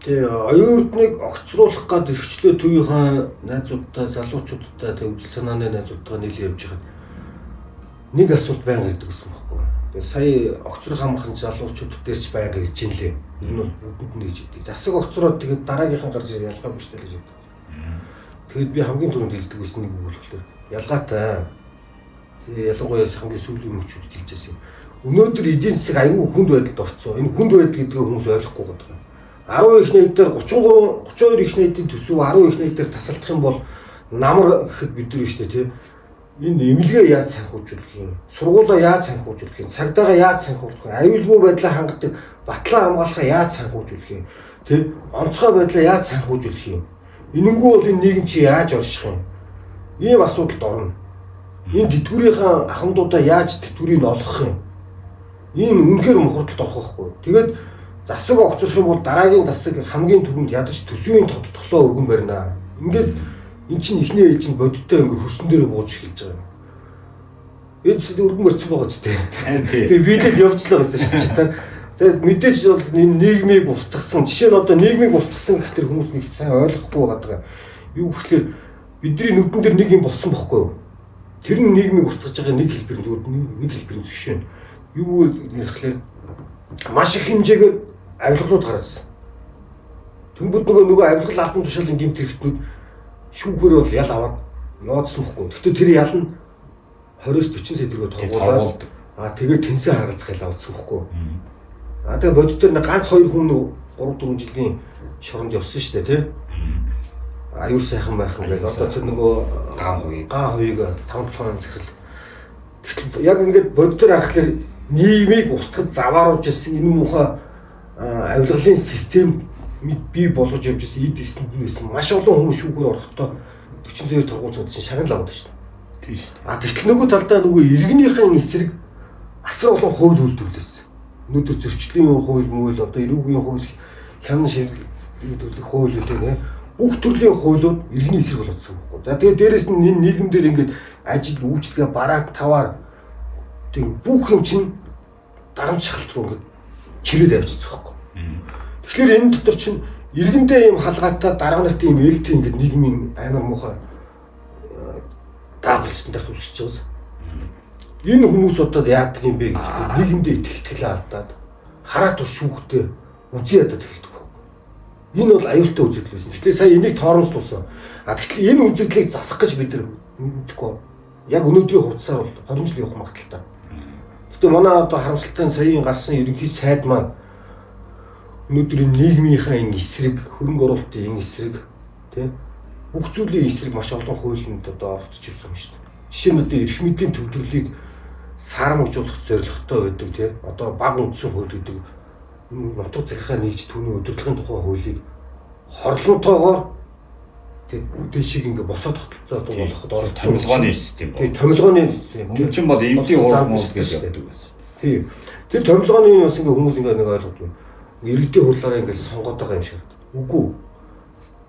Тэгээ оюун эрднийг огцруулах гад эрхчлөө төвийнхээ найзуудтай, залуучуудтай, тэг үзэл санааны найзуудтайгаа нийлээ явж байхад нэг асуулт байнга ирдэг гэсэн байхгүй. Тэгээ сая огцрох амархан залуучууд дээр ч байнга ирж ин лээ. Энэ бол бүгдэнд нь гэж хэлдэг. Засаг огцроод тэгээд дараагийнхан гарч ирээ ялгаагүй шүү дээ гэж хэлдэг. Тэгээд би хамгийн түрүүнд хэлдэг байсан нэг үг болохоор ялгаатай. Тэгээ ялангуяа хамгийн сүүлийн мөчүүдэд хэлж байсан юм. Өнөөдөр эдийн засаг аюу хүнд байдалд орцсон. Энэ хүнд байдал гэдгийг хүмүүс ойлгохгүй байгаа. 10 их найдаар 33 32 их найдын төсөв 10 их найдаар тасалдах юм бол намар гэхэд бид нар шүү дээ тий. Энэ эмнэлгээ яаж санхүүжүүлэх юм? Сургуулаа яаж санхүүжүүлэх юм? Цагдаагаа яаж санхүүжүүлэх юм? Аюулгүй байдлаа хангадаг батлан хамгаалахаа яаж санхүүжүүлэх юм? Тэ? Онцгой байдлаа яаж санхүүжүүлэх юм? Энэнгүй бол энэ нийгэм чи яаж орших юм? Ийм асуудалд орно. Энэ тэтгэврийнхаа ахмадуудаа яаж тэтгэврийг олгох юм? Ийм үнэхээр мухардалд орох байхгүй. Тэгээд засаг огцрох юм бол дараагийн засаг хамгийн түрүүнд ядаж төсвийн тодтолоо өргөн барина. Ингээд эн чинь эхний ээлж нь бодиттой ингээ хөрсөн дээрээ бууж эхэлж байгаа юм. Энэ өргөн барьсан байгаа ч тийм. Тэгээ биелэл явжлаа гэсэн шиг чи. Тэгээд мэдээж бол энэ нийгмийг устгасан. Жишээ нь одоо нийгмийг устгасан гэхэлэр хүмүүс нэг сайн ойлгохгүй байгаа. Юу гэхэлэр бидний нүдэн дээр нэг юм болсон бохгүй юу? Тэр нь нийгмийг устгаж байгаа нэг хэлбэр нь зүгээр нэг хэлбэр нь жишээ нь. Юу ярихлаар маш их хэмжээгээр авилгалууд гараадсан. Тэнгүүд нөгөө авилгал албан тушаалын гэмт хэрэгтнүүд шүүхээр бол ял аваад яваадсан бохгүй. Гэхдээ тэр ял нь 20-40 сая төгрөгөөр торгуулаад аа тэгээд тэнсэн харгалзах ял аваадсан бохгүй. Аа тэгээд бодит дээр нэг ганц хоёр хүн 3-4 жилийн шоронд явсан шүү дээ тий. Аюур сайхан байхан гэл одоо тэр нөгөө ган хуйг 5-7 он захирал. Гэтэл яг ингээд бодит дээр харахаар нийгмийг устгаж завааруулж ирсэн энэ муухай авилгалын систем бий болгож явж ирсэн эд эсэнд нь байсан маш олон хүмүүс шүүхээр орохдоо 40 сая торгуулж чинь шагнал аваад шүү дээ. Тийм шүү дээ. А тэгтэл нөгөө талдаа нөгөө иргэнийхэн эсрэг асар олон хууль үйлдвэрлэсэн. Өнөөдөр зөрчлийн хууль мөл одоо эрүүгийн хууль хянан шиг төрлийн хуулиуд тийм бүх төрлийн хуулиуд иргэний эсрэг болчихсон байхгүй. За тэгээ дээрэс нь энэ нийгэмдэр ингээд ажил үйлчилгээ бараат таваар тэг бүх юм чинь дарамт шахалт руу ингээд чирээд авчирсан байхгүй. Тэгэхээр энэ дотор чинь иргэндээ ийм халгаатай дарга нарт ийм ээлтэй ингээд нийгмийн амар муухай дабл стандарт үүсгэж байгаа юм. Энэ хүмүүс одоо яадаг юм бэ гэхээр нийгэмдээ итгэх итгэлээ алдаад хараат ус шүүхтэй үзий ядаад эхэлдэг байхгүй. Энэ бол аюултай үзэгдэл байсан. Тэгэхээр сая энийг торомслуулсан. А тэгэхээр энэ үзэгдлийг засах гэж бид нар мэдэхгүй. Яг өнөөдрийн хурцсаар бол 20 жил явах магадлалтай. Гэтэ манай одоо харамсалтай нь саяын гарсан ерөнхий сайд маань өнөөдөр энэ нийгмийнхаа энэ эсрэг хөрөнгө оруулалтын энэ эсрэг тий бүх зүйлийн эсрэг маш олон хуулинд одоо оролцож ирсэн юм шүү дээ. Жишээ нь одоо эрх мэдлийн төвлөрлийг саарамжуулах зорилготой байдаг тий одоо баг үндсэн хууль гэдэг нутаг захиргаа нэгж түүний удирдлагын тухай хуулийг хорлонтойгоор тий дэшиг ингээ босоо тогтолцоо болоход оролцсон томилгооны систем. Тий томилгооны систем. Өмнө чинь бол эвдийн урам гэж явдаг байсан. Тий. Тэр томилгооны бас ингээ хүмүүс ингээ нэг ойлгодог. Иргэдийн хурлаараа ингээ сонгоод байгаа юм шиг. Үгүй.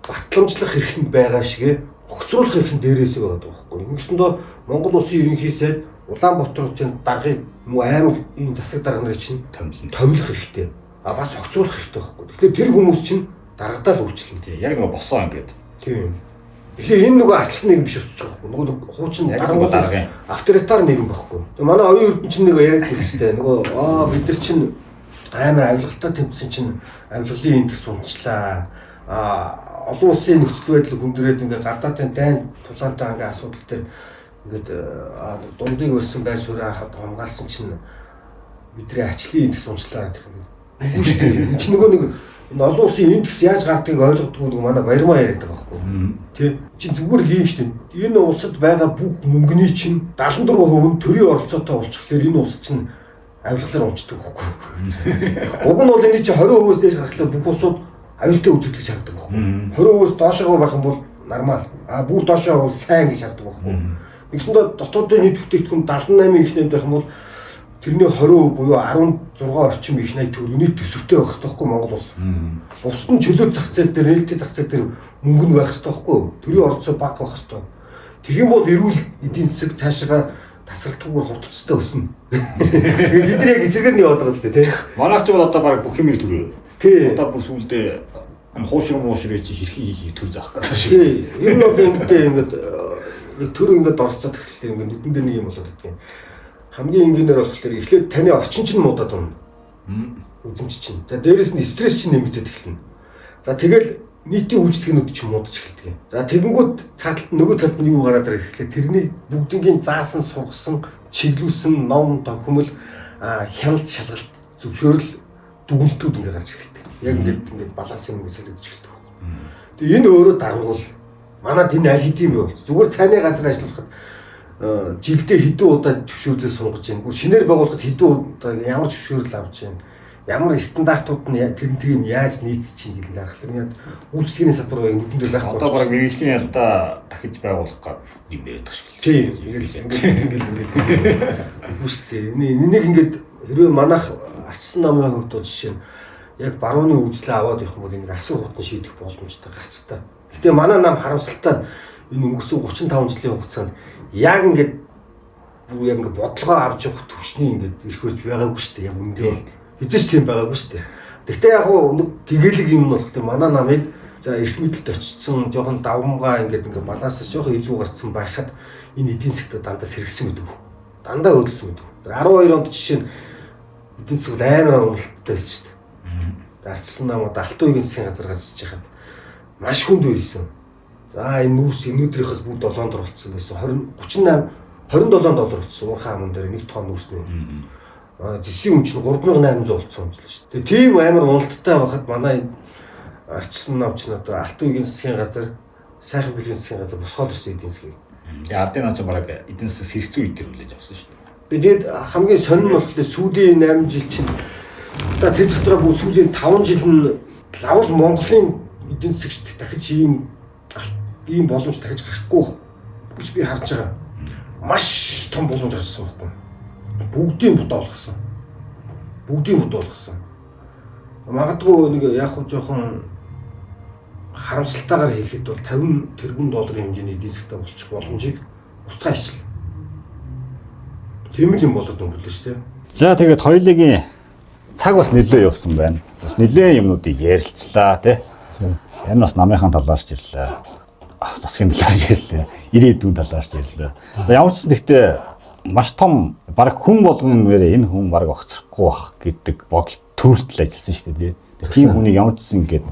Батламжлах эрх нь байгаа шигэ огцруулах эрх нь дээрээсээ байгаа байхгүй. Ингэсэндээ Монгол Улсын ерөнхий сайд Улаанбаатар хотын даргыг мөн аймаг энэ засаг дарга нарыг чинь томилох хэрэгтэй. А бас огцруулах хэрэгтэй байхгүй. Тэгэхээр тэр хүмүүс чинь даргадаа л үйлчлэн. Тий. Яг нөгөө босоо ингээд. Тийм. Тэгэхээр энэ нөгөө арчсан нийгэм биш болчих жоохгүй. Нөгөө хуучин даргын авторитар нийгэм байхгүй. Тэгээ манай оюун эрдэнэ чинь нэг яриад байсан шүү дээ. Нөгөө бид нар чинь амар авилгалтай тэмцсэн чинь авилгалын индекс унчлаа. А олон улсын нөхцөл байдал хүндрээд ингээ гадаадын дайн тулаантай ингээ асуудал дээр ингээд дундыг өрсөн байр сууриа хамгаалсан чинь бидний ачлийн индекс унчлаа гэх юм. Үгүй шүү дээ. Энд чинь нөгөө нэг энэ олон улсын индекс яаж гардгийг ойлгодгүй нэг манай Баярмаа яриад байгаа байхгүй. Тэ. Чинь зүгээр л ийм шүү дээ. Энэ улсад байгаа бүх мөнгөний чинь 74% нь төрийн оролцоотой болчихлоор энэ улс чинь авилгалаар унцдаг байхгүй. Уг нь бол энэ чинь 20%-өөс дээш гарахлаа бүх улсууд аюултай үзэгдэл хардаг байхгүй. 20%-өөс доошоо байх юм бол нормал. А бүр доошоо бол сайн гэж хардаг байхгүй. Нэгсэндээ дотоодын нийт бүтээгдэхүүн 78 их найд байх юм бол тэрний 20% буюу 16 орчим их найд төгрөгийн төсөвтэй байх хэрэгтэй байхгүй Монгол улс. Бусд нь чөлөө зах зээл дээр, нээлттэй зах зээл дээр мөнгө нь байх хэрэгтэй байхгүй. Төрийн оролцоо бага байх хэрэгтэй. Тэгэх юм бол эрүүл эдийн засаг цаашаа тасралтгүйгээр хурдцтай өснө. Тэгээд бид нар яг эсрэгээр нь яваад байгаа зү тэ. Манайх ч бол одоо баг бүх юмыг төрөө. Тий. Одоо бүр сүулдэ хуушир муушир чи хэрхэн хийхийг төр заах гэдэг шиг. Тий. Ер нь одоо ингэдэй ингээд нэг төр ингээд оролцоод эхэллээ ингээд нүдэн дээр нэг юм болоод идэх юм. Хамгийн энгийнээр болохоор эхлээд таны орчин чинь муудаад унна. Үзэмж чинь. За дээрэс нь стресс чинь нэмэгдээд эхэлнэ. За тэгэл нийтийн үйлчлэгнүүд чинь муудаж эхэлдэг юм. За тэгэнгүүт цааталт нөгөө талд нь юу гараад ирэх гэхлээр тэрний бүгднгийн заасан сургасан, чиглүүлсэн ном тохимол хяналт шалгалт зөвшөөрөл дүгнэлтүүд ингээд гарч эхэлдэг. Яг ингээд ингээд баланс юм ингээд солигдож эхэлдэг. Тэгээ энэ өөрөө дарангуул манад энэ аль хэдийн бий болж. Зүгээр цайны газар ажиллахад жилдээ хэдэн удаа зөвшөөрлөө сунгаж байна. Бүр шинээр байгуулахад хэдэн удаа ямар зөвшөөрөл авч байна. Ямар стандартууд нь тэрнтэйг нь яаж нийцэж чинь гэдэг нь харахад яг үйлчлэгээний салбар байг нүдэн дээр байхгүй. Одоо баг мэргэжлийн ялтаа дахиж байгуулах гээд юм яриад байгаа шиг л. Тийм. Ингээл ингээл ингээл үгүй шүү дээ. Энийг ингээд хэрвээ манайх арчсан намын хувьд бол жишээ нь яг барууны үйлчлээ аваад явах юм бол энийг асар хурдан шийдэх боломжтой гарцтай. Гэтэ манай нам харамсалтай энэ өнгөрсөн 35 жилийн хугацаанд яг ингээд бүр яг ингээд бодлогоо авч явах түвшний ингээд ирэх хөрж байгаагүй шүү дээ. Яг үндэ бол хэзээ ч тийм байгаагүй шүү дээ. Гэхдээ яг гоо нэг гэгээлэг юм нь болохоор манай намыг за эрх мэдэлд очсон жоохон давмгаа ингээд ингээд балансаас жоохон илүү гарцсан байхад энэ эдийн засагт дандаа сэргсэн гэдэг үг. Дандаа хөдөлсөн гэдэг. 12 онд жишээ нь эдийн засаг амар уналттай байсан шүү дээ. Арчсан нам одоо алтан үеийн засгийн газар гарч иж хахад маш хүнд байсан. За энэ нүүрс өнөөдрийнхөөс бүгд 7 доллар болсон байсан. 20 38 27 доллар болсон. Уурхай аман дээр 1 тонн нүүрсний. Зэсийн үн чинь 3800 болсон юм шүү дээ. Тийм амар уналттай байхад манай арчсан нам чинь одоо алтан үеийн засгийн газар, сайхан бэлгийн засгийн газар босгоод ирсэн эдийн засгийг. Тэгээ ардын нам чинь баг эдийн засаг сэргэцэн үед тэр хүлээж авсан шүү дээ. Би тэгээд хамгийн сонин нь болохоор сүүлийн 8 жил чинь одоо тэр дотроо бүр сүүлийн 5 жил нь лавл Монголын эдийн засагч дахиж ийм боломж дахиж гарахгүй гэж би харж байгаа. Маш том боломж гарсан байхгүй. Бүгдийн будаа болгосон. Бүгдийн будаа болгосон. Магадгүй нэг яг хөө жоохон харамсалтайгаар хэлэхэд бол 50 тэрбум долларын хэмжээний эдийн засгтай болчих боломжийг устгаа хийчихлээ. Тийм л юм болоод өнгөрлөө шүү дээ. За тэгээд хоёулын цаг бас нэлээ явсан байна. Бас нэлээ юмнуудыг ярилцлаа тий. Энэ бас намынхаа талаар ч ирлээ. Засгийн талаар ч ирлээ. Ирээдүйн талаар ч ирлээ. За ямар ч нэгтээ маш том баг хүн болгон нэрээ энэ хүн баг огцрохгүй бах гэдэг бодол төрөлтөл ажилласан шүү дээ тий. Тийм хүнийг ямар ч гэсэн ингээд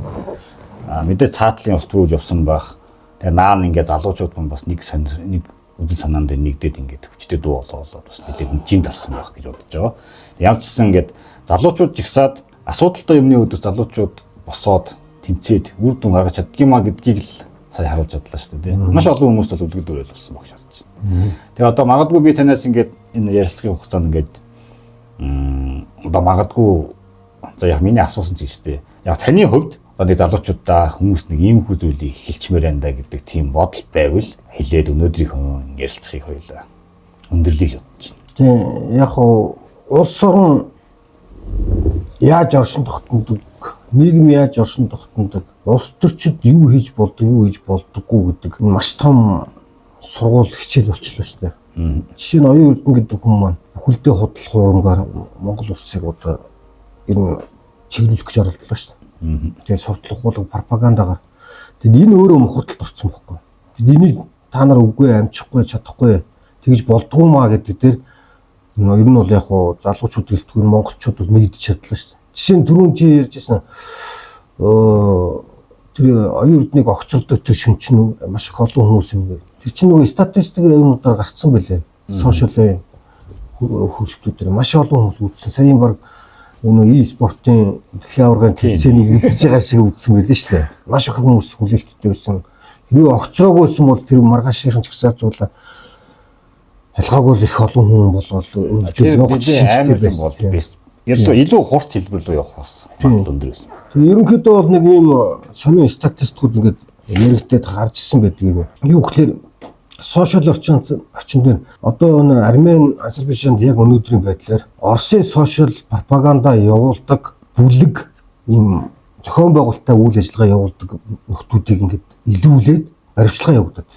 мэдээ цаатлын ус төрүүлж явсан байх. Тэгээ наан ингээд залуучууд мөн бас нэг нэг үзэл санаан дээр нэгдээд ингээд хүчтэй дуу болоо бас нэлээд хүнжинд орсон байх гэж бодож байгаа. Ямар ч гэсэн ингээд залуучууд жигсаад асуудалтай юмны өдөр залуучууд босоод тэмцээд үр дүн гаргаж чаддгиймаа гэдгийг л сая харуулж чадлаа шүү дээ. Маш олон хүмүүст бол үлгэр дуурайл болсон багш харж байна. Тэгээ одоо магадгүй би танаас ингээд энэ ярилцлагын хугацаанд ингээд одоо магадгүй за яг миний асуусан чинь шүү дээ. Яг таны хувьд одоо нэг залуучуудаа хүмүүс нэг иймэрхүү зүйлийг хэлчмээр байна да гэдэг тийм бодол байвал хэлээд өнөөдрийнхөө ярилцлагыг хоёулаа өндөрлөе гэж бодож байна. Тийм яг хуу улс орон яаж оршин тогтнодог, нийгэм яаж оршин тогтнодог, улс төрчид юу хийж болдог, юу хийж болдоггүй гэдэг маш том сургууль хичээл болчихлоо шүү дээ. Жишээ нь Оюун Эрдэнэ гэдэг хүн маань бүхэлдээ худал хуурамгаар Монгол улсыг одоо энэ чиглүүлэх гэж оролдлоо шүү дээ. Тэгээ суртал ухуулга пропагандагаар. Тэгээд энэ өөрөө мухардалд орсон байхгүй. Тэгээд энийг та нар үгүй амжихгүй чадахгүй тэгж болдгоо маа гэдэг дээр ер нь бол яг хуу залуучууд гэлтгүй монголчууд бол нэгдэж чадлаа шүү дээ. Жишээ нь түрүүн чи ярьжсэн тэр Оюун Эрднийг огцордог тэр шин чинь маш их олон хүмүүс юм гээ. Тэр чинь нөгөө статистик юмнуудаар гарцсан байлээ. Сошиал хөрөлтүүд дээр маш олон хүмүүс үзсэн. Саяын баг Нөгөө e-спортын дэлхийн аваргын тэмцээнийг үзэж байгаа шиг үзсэн байлээ шүү дээ. Маш их хүмүүс хүлээлттэй байсан. Хэрвээ огцроогүй байсан бол тэр маргаашийнхан ч гэсэн зуулаа ялгаагүй л их олон хүн болол Тэр өргөжөл явах амар шинжтэй юм бол байсан. Илүү илүү хурц хэлбэр рүү явах бас магадлал өндөр байсан. Тэгээ ерөнхийдөө бол нэг ийм сонин статистикууд ингээд яригдээд гарч ирсэн байдаг юм. Юу гэхээр сошиал орчин дээр одоо энэ Армен, Азербайджанд яг өнөөдрийн байдлаар Оросын сошиал пропаганда явуулдаг бүлэг ийм зохион байгуулалттай үйл ажиллагаа явуулдаг нөхдүүдийг ингээд илүүлээд баримтчилгаа явагдаад.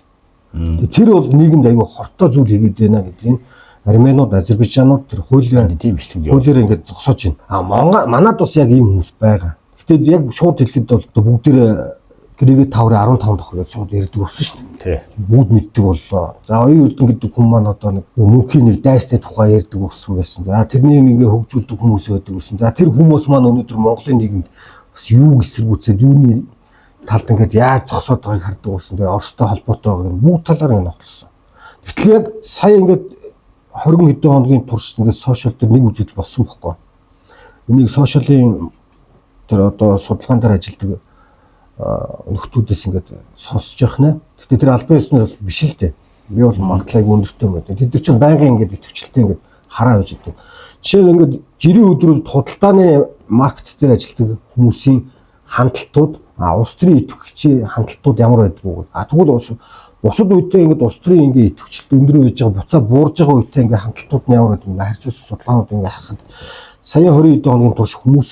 Тэгээ тэр бол нийгэмд аюу хортой зүйл хийгээд байна гэдгийг Арменууд, Азербайджанууд тэр хуулийн Тийм бичлэг явуулсан. хуулиар ингээд зогсоож байна. А Монгол манад бас яг ийм хүмүүс байгаа. Гэтэ яг шууд хэлэхэд бол одоо бүгдээрээ гэрээгээ таврын 15 давхар гэж шууд ярьдаг болсон шүү дээ. Тий. Бүгд мэддэг боллоо. За оюун эрдэнэ гэдэг хүн маань одоо нэг мөнхийн нэг дайстай тухай ярьдаг болсон байсан. За тэрний ингээ хөгжүүлдэг хүмүүс байдаг байсан. За тэр хүмүүс маань өнөөдөр Монголын нийгэмд бас юу эсэргүүцээд юуны талд ингээд яаж зогсоод байгааг хардаг болсон. Тэгээ Оростой холбоотой байгааг нь бүгд талаар ингээ нотлсон. Гэтэл яг сая ингээд 20 хэдэн хоногийн турш ингээд сошиал дээр нэг үзэгдэл болсон бохгүй. Энийг сошиалын тэр одоо судалгаан дээр ажилладаг нөхдүүдээс ингээд сонсож явах нэ. Гэтэ тэр албан ёсны бол биш л дээ. Би бол магадлалыг өндөртэй юм байна. Тэд нар чинь байнгын ингээд идэвхжлэлтэй ингээд хараа байж байдаг. Жишээ нь ингээд жирийн өдрүүд худалдааны маркет дээр ажилладаг хүмүүсийн хандлтууд улс төрийн идэвхжийн хандлтууд ямар байдаг вэ? А тэгвэл улс бусад үедээ ингээд улс төрийн ингээд идэвхжлэлт өндөр байж байгаа буцаа буурж байгаа үедээ ингээд хандлтууд нь ямар байдаг вэ? Харьцуулсан судалгаанууд ингээд харахад сая 20 хэдэн хоногийн турш хүмүүс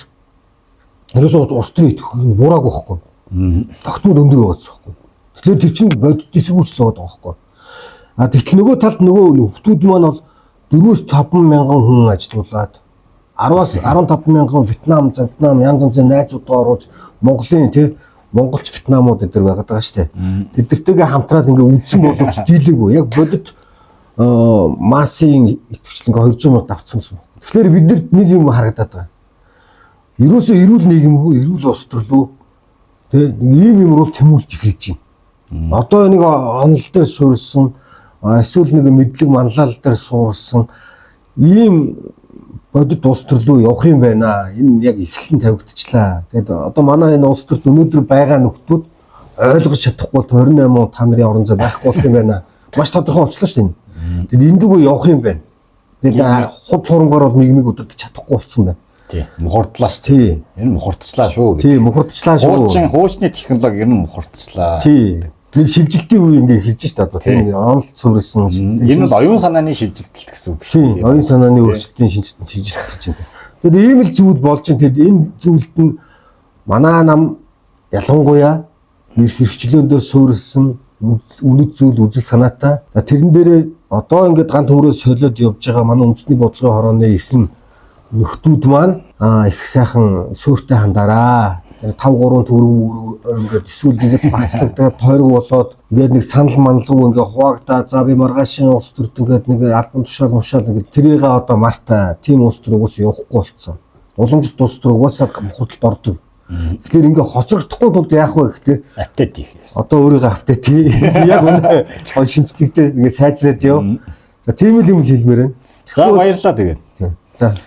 ерөөсөө улс төрийн идэвхжил нь буураагүй байхгүй. Тогтмол өндөр байгаадсан байхгүй. Тэгэхээр тэр чинь бодит эсэргүүцэл байгаа байхгүй. А тэгтэл нөгөө талд нөгөө нөхдүүд маань бол 4-5 мянган хүн ажилуулад 10-аас 15 мянган Вьетнам, Вьетнам янз янзын найзуудаа оруулж Монголын тий Монголч Вьетнамууд эдэр байгаад байгаа шүү дээ. Тэд нартэйгээ хамтраад ингээ үдсэн боловч дийлээгүй. Яг бодит массын идэвхжил ингээ 200 мянга давтсан гэсэн үг. Тэгэхээр биднэрт нэг юм харагдаад байгаа. Ерөөсөө эрүүл нийгэм үү, эрүүл улс төрлөө тий нэг ийм юм руу тэмүүлж эхэлж байна. Одоо нэг онол дээр суурилсан эсвэл нэг мэдлэг манлайлал дээр суурилсан ийм бодит улс төрлөө явах юм байна. Энэ яг эхлэн тавигдчихлаа. Тэгээд одоо манай энэ улс төрд өнөөдөр байгаа нөхдүүд ойлгож чадахгүй 28 он та нарын орон зай байхгүй болох юм байна. Маш тодорхой очлоо шүү дээ. Тэгээд эндүүгөө явах юм байна. Тэгээд худ хурангаар бол нийгмийг удирдах чадахгүй болсон байна. Тий. Мухардлаа шүү. Тий. Энэ мухардчлаа шүү Тий, мухардчлаа шүү. Хуучин хуучны технологи ер нь мухардчлаа. Тий. Нэг шилжилтийн үе ингээ эхэлж шít одоо тийм онол суурилсан. Энэ бол оюун санааны шилжилт гэсэн үг шүү. Тийм, оюун санааны өөрчлөлтийн шинжилт шилжилт гэж байна. Тэгэхээр ийм л зүйл болж байна. Тэгэд энэ зүйлд нь манай нам ялангуяа эрх хэрэгчлөөн дээр суурилсан үнэт зүйл үзэл санаатай. За тэрэн дээрээ одоо ингээд ган төмрөө солиод явж байгаа манай үндэсний бодлогын хорооны эрхэм нөхдүүд маань их сайхан суурьтай хандараа. Тэр 5 3 төгрөг ингээд эсвэл ингээд багцлагдаад тойрог болоод ингээд нэг санал манлгүй ингээд хуваагдаа за би маргаашийн улс төрд ингээд нэг албан тушаал мушаал ингээд тэрийг одоо марта тийм улс төр угсаа явахгүй болцсон. Уламжлалт улс төр угаасаа мухардалд ордог. Тэгэхээр ингээд хоцрогдохгүй тулд яах вэ гэхээр Апдейт хийх юм. одоо өөрийгөө апдейт тий. Яг үнэ гоо шинжлэхдээ ингээд сайжраад яв. За тийм л юм л хэлмээр байна. За баярлалаа тэгээд. Тийм. За.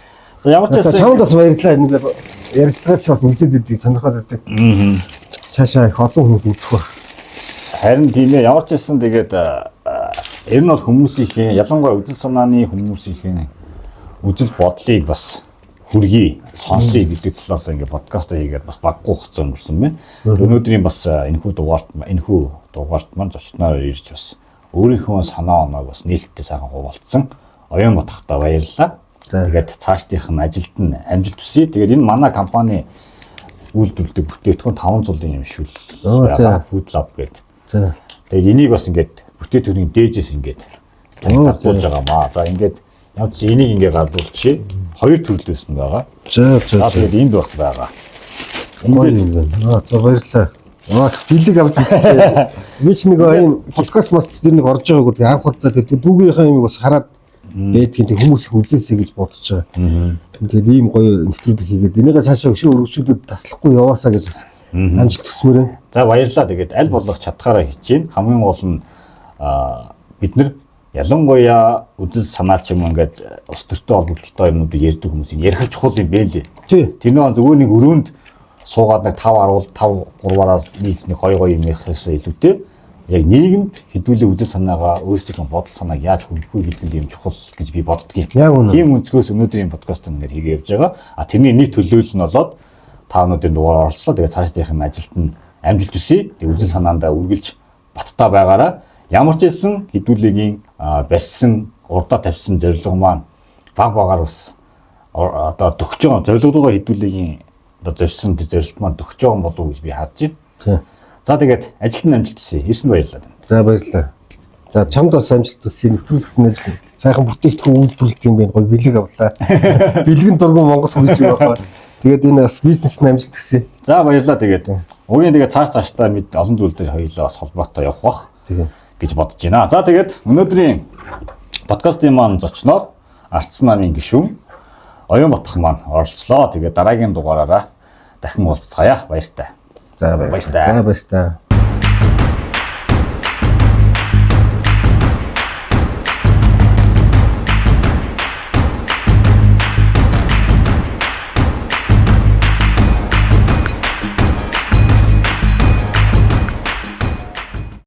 За ямар ч За байсан чамд бас баярлалаа. Энэ ярилцлагад ч бас үзээд идэг сонирхоод байдаг. Цаашаа их олон хүмүүс үзэх байх. Харин тийм ээ ямар ч байсан тэгээд ер нь бол хүмүүсийн ялангуяа үзэл санааны хүмүүсийн үзэл бодлыг бас хүргэе, сонсъё гэдэг талаас ингээд подкаст хийгээд бас баггүй хугацаа өнгөрсөн байна. Өнөөдрийн бас энэхүү дугаарт маань зочноор ирж бас өөрийнхөө санаа оноог бас нээлттэй сайхан хуваалцсан. Оюун бодохдоо баярлалаа. Тэгээд цаашдынх нь ажилд нь амжилт хүсье. Тэгээд энэ манай компани үйлдвэрлэдэг бүтээгдэхүүн 5 цулын юм шүл байгаа. Food Lab гэдэг. За. Тэгээд энийг бас ингээд бүтээгдэхүүний дээжээс ингээд гаргуулж байгаа маа. За ингээд ямар ч энийг ингээд гарлуулчихъя. Хоёр төрлөөс нь байгаа. За за. Тэгээд энд бас байгаа. Ингээд юм байна. За баярлалаа. Аа бэлэг авч үзтээ. Би ч нэг энэ подкаст маст дээр нэг орж байгаагүй. Анх удаа тэгээд дүүгийнхаа юмыг бас хараад байдгийн тэг хүмүүс их үзээсэй гэж бодож байгаа. Тэгээд ийм гоё нэвтрүүлэг хийгээд энийгээ цаашаа өшөө өргөжүүлээд таслахгүй яваасаа гэж бас амжилт хүсмээр байна. За баярлалаа. Тэгээд аль болох чадхаараа хичээн. Хамгийн гол нь бид нар Ялангуяа үзэл санаа ч юм ингээд улс төртэй холбогдлолтой юмнуудыг ярьдаг хүмүүсийн ярих л чухал юм бэлээ. Тий. Тэрний зүгээр нэг өрөөнд суугаад нэг 5 15 3-аараа нийлж нэг гоё гоё юм ярихаас илүүтэй яг нийгэмд хэдүүлээ үзэл санаагаа, өөрсдийнхөө бодол санааг яаж хүргэх вэ гэдэг нь юм чухал гэж би боддгийн. Яг үнэн. Тийм өнцгөөс өнөөдрийн подкаст ингээд хийгээ явж байгаа. А тэрний нэг төлөөлөл нь болоод та өнөөдрийн дугаар оролцлоо. Тэгээ цаашдынх нь ажилд нь амжилт хүсье. Тэгээ үзэл санаандаа үргэлж баттай байгаараа. Ямар ч хэлсэн хэдүүлээгийн барьсан, урдаа тавьсан зорилго маань баг багаар бас одоо төгсөж байгаа зорилгодоо хэдүүлээгийн одоо зорьсон тэр зорилт маань төгсөж байгаа болов уу гэж би харж байна. Тий. За, тэгээд ажилд нь амжилт хүсье. Ирсэн баярлалаа. За, баярлалаа. За, чамд бас амжилт хүсье. Нэвтрүүлэгт нь ажил. Сайхан бүтээгдэхүүн үйлдвэрлэдэг юм байна. Гоё бэлэг авлаа. Бэлгэн дургуун Монгол хүмүүс юм байна. Тэгээд энэ бас бизнес нь амжилт хүсье. За, баярлалаа, тэгээд. Угийн тэгээд цааш цаашдаа мэд олон зүйл дээр хоёулаа бас холбоотой явах бах Тэгээ. гэж бодож байна. За, тэгээд өнөөдрийн подкастын маань зочноор Ардсан намын гишүүн Оюун Батх маань оролцлоо. Тэгээд дараагийн дугаараараа дахин уулзцаая. Баяртай. За, баярлалаа. Баяртай. За, баярлалаа.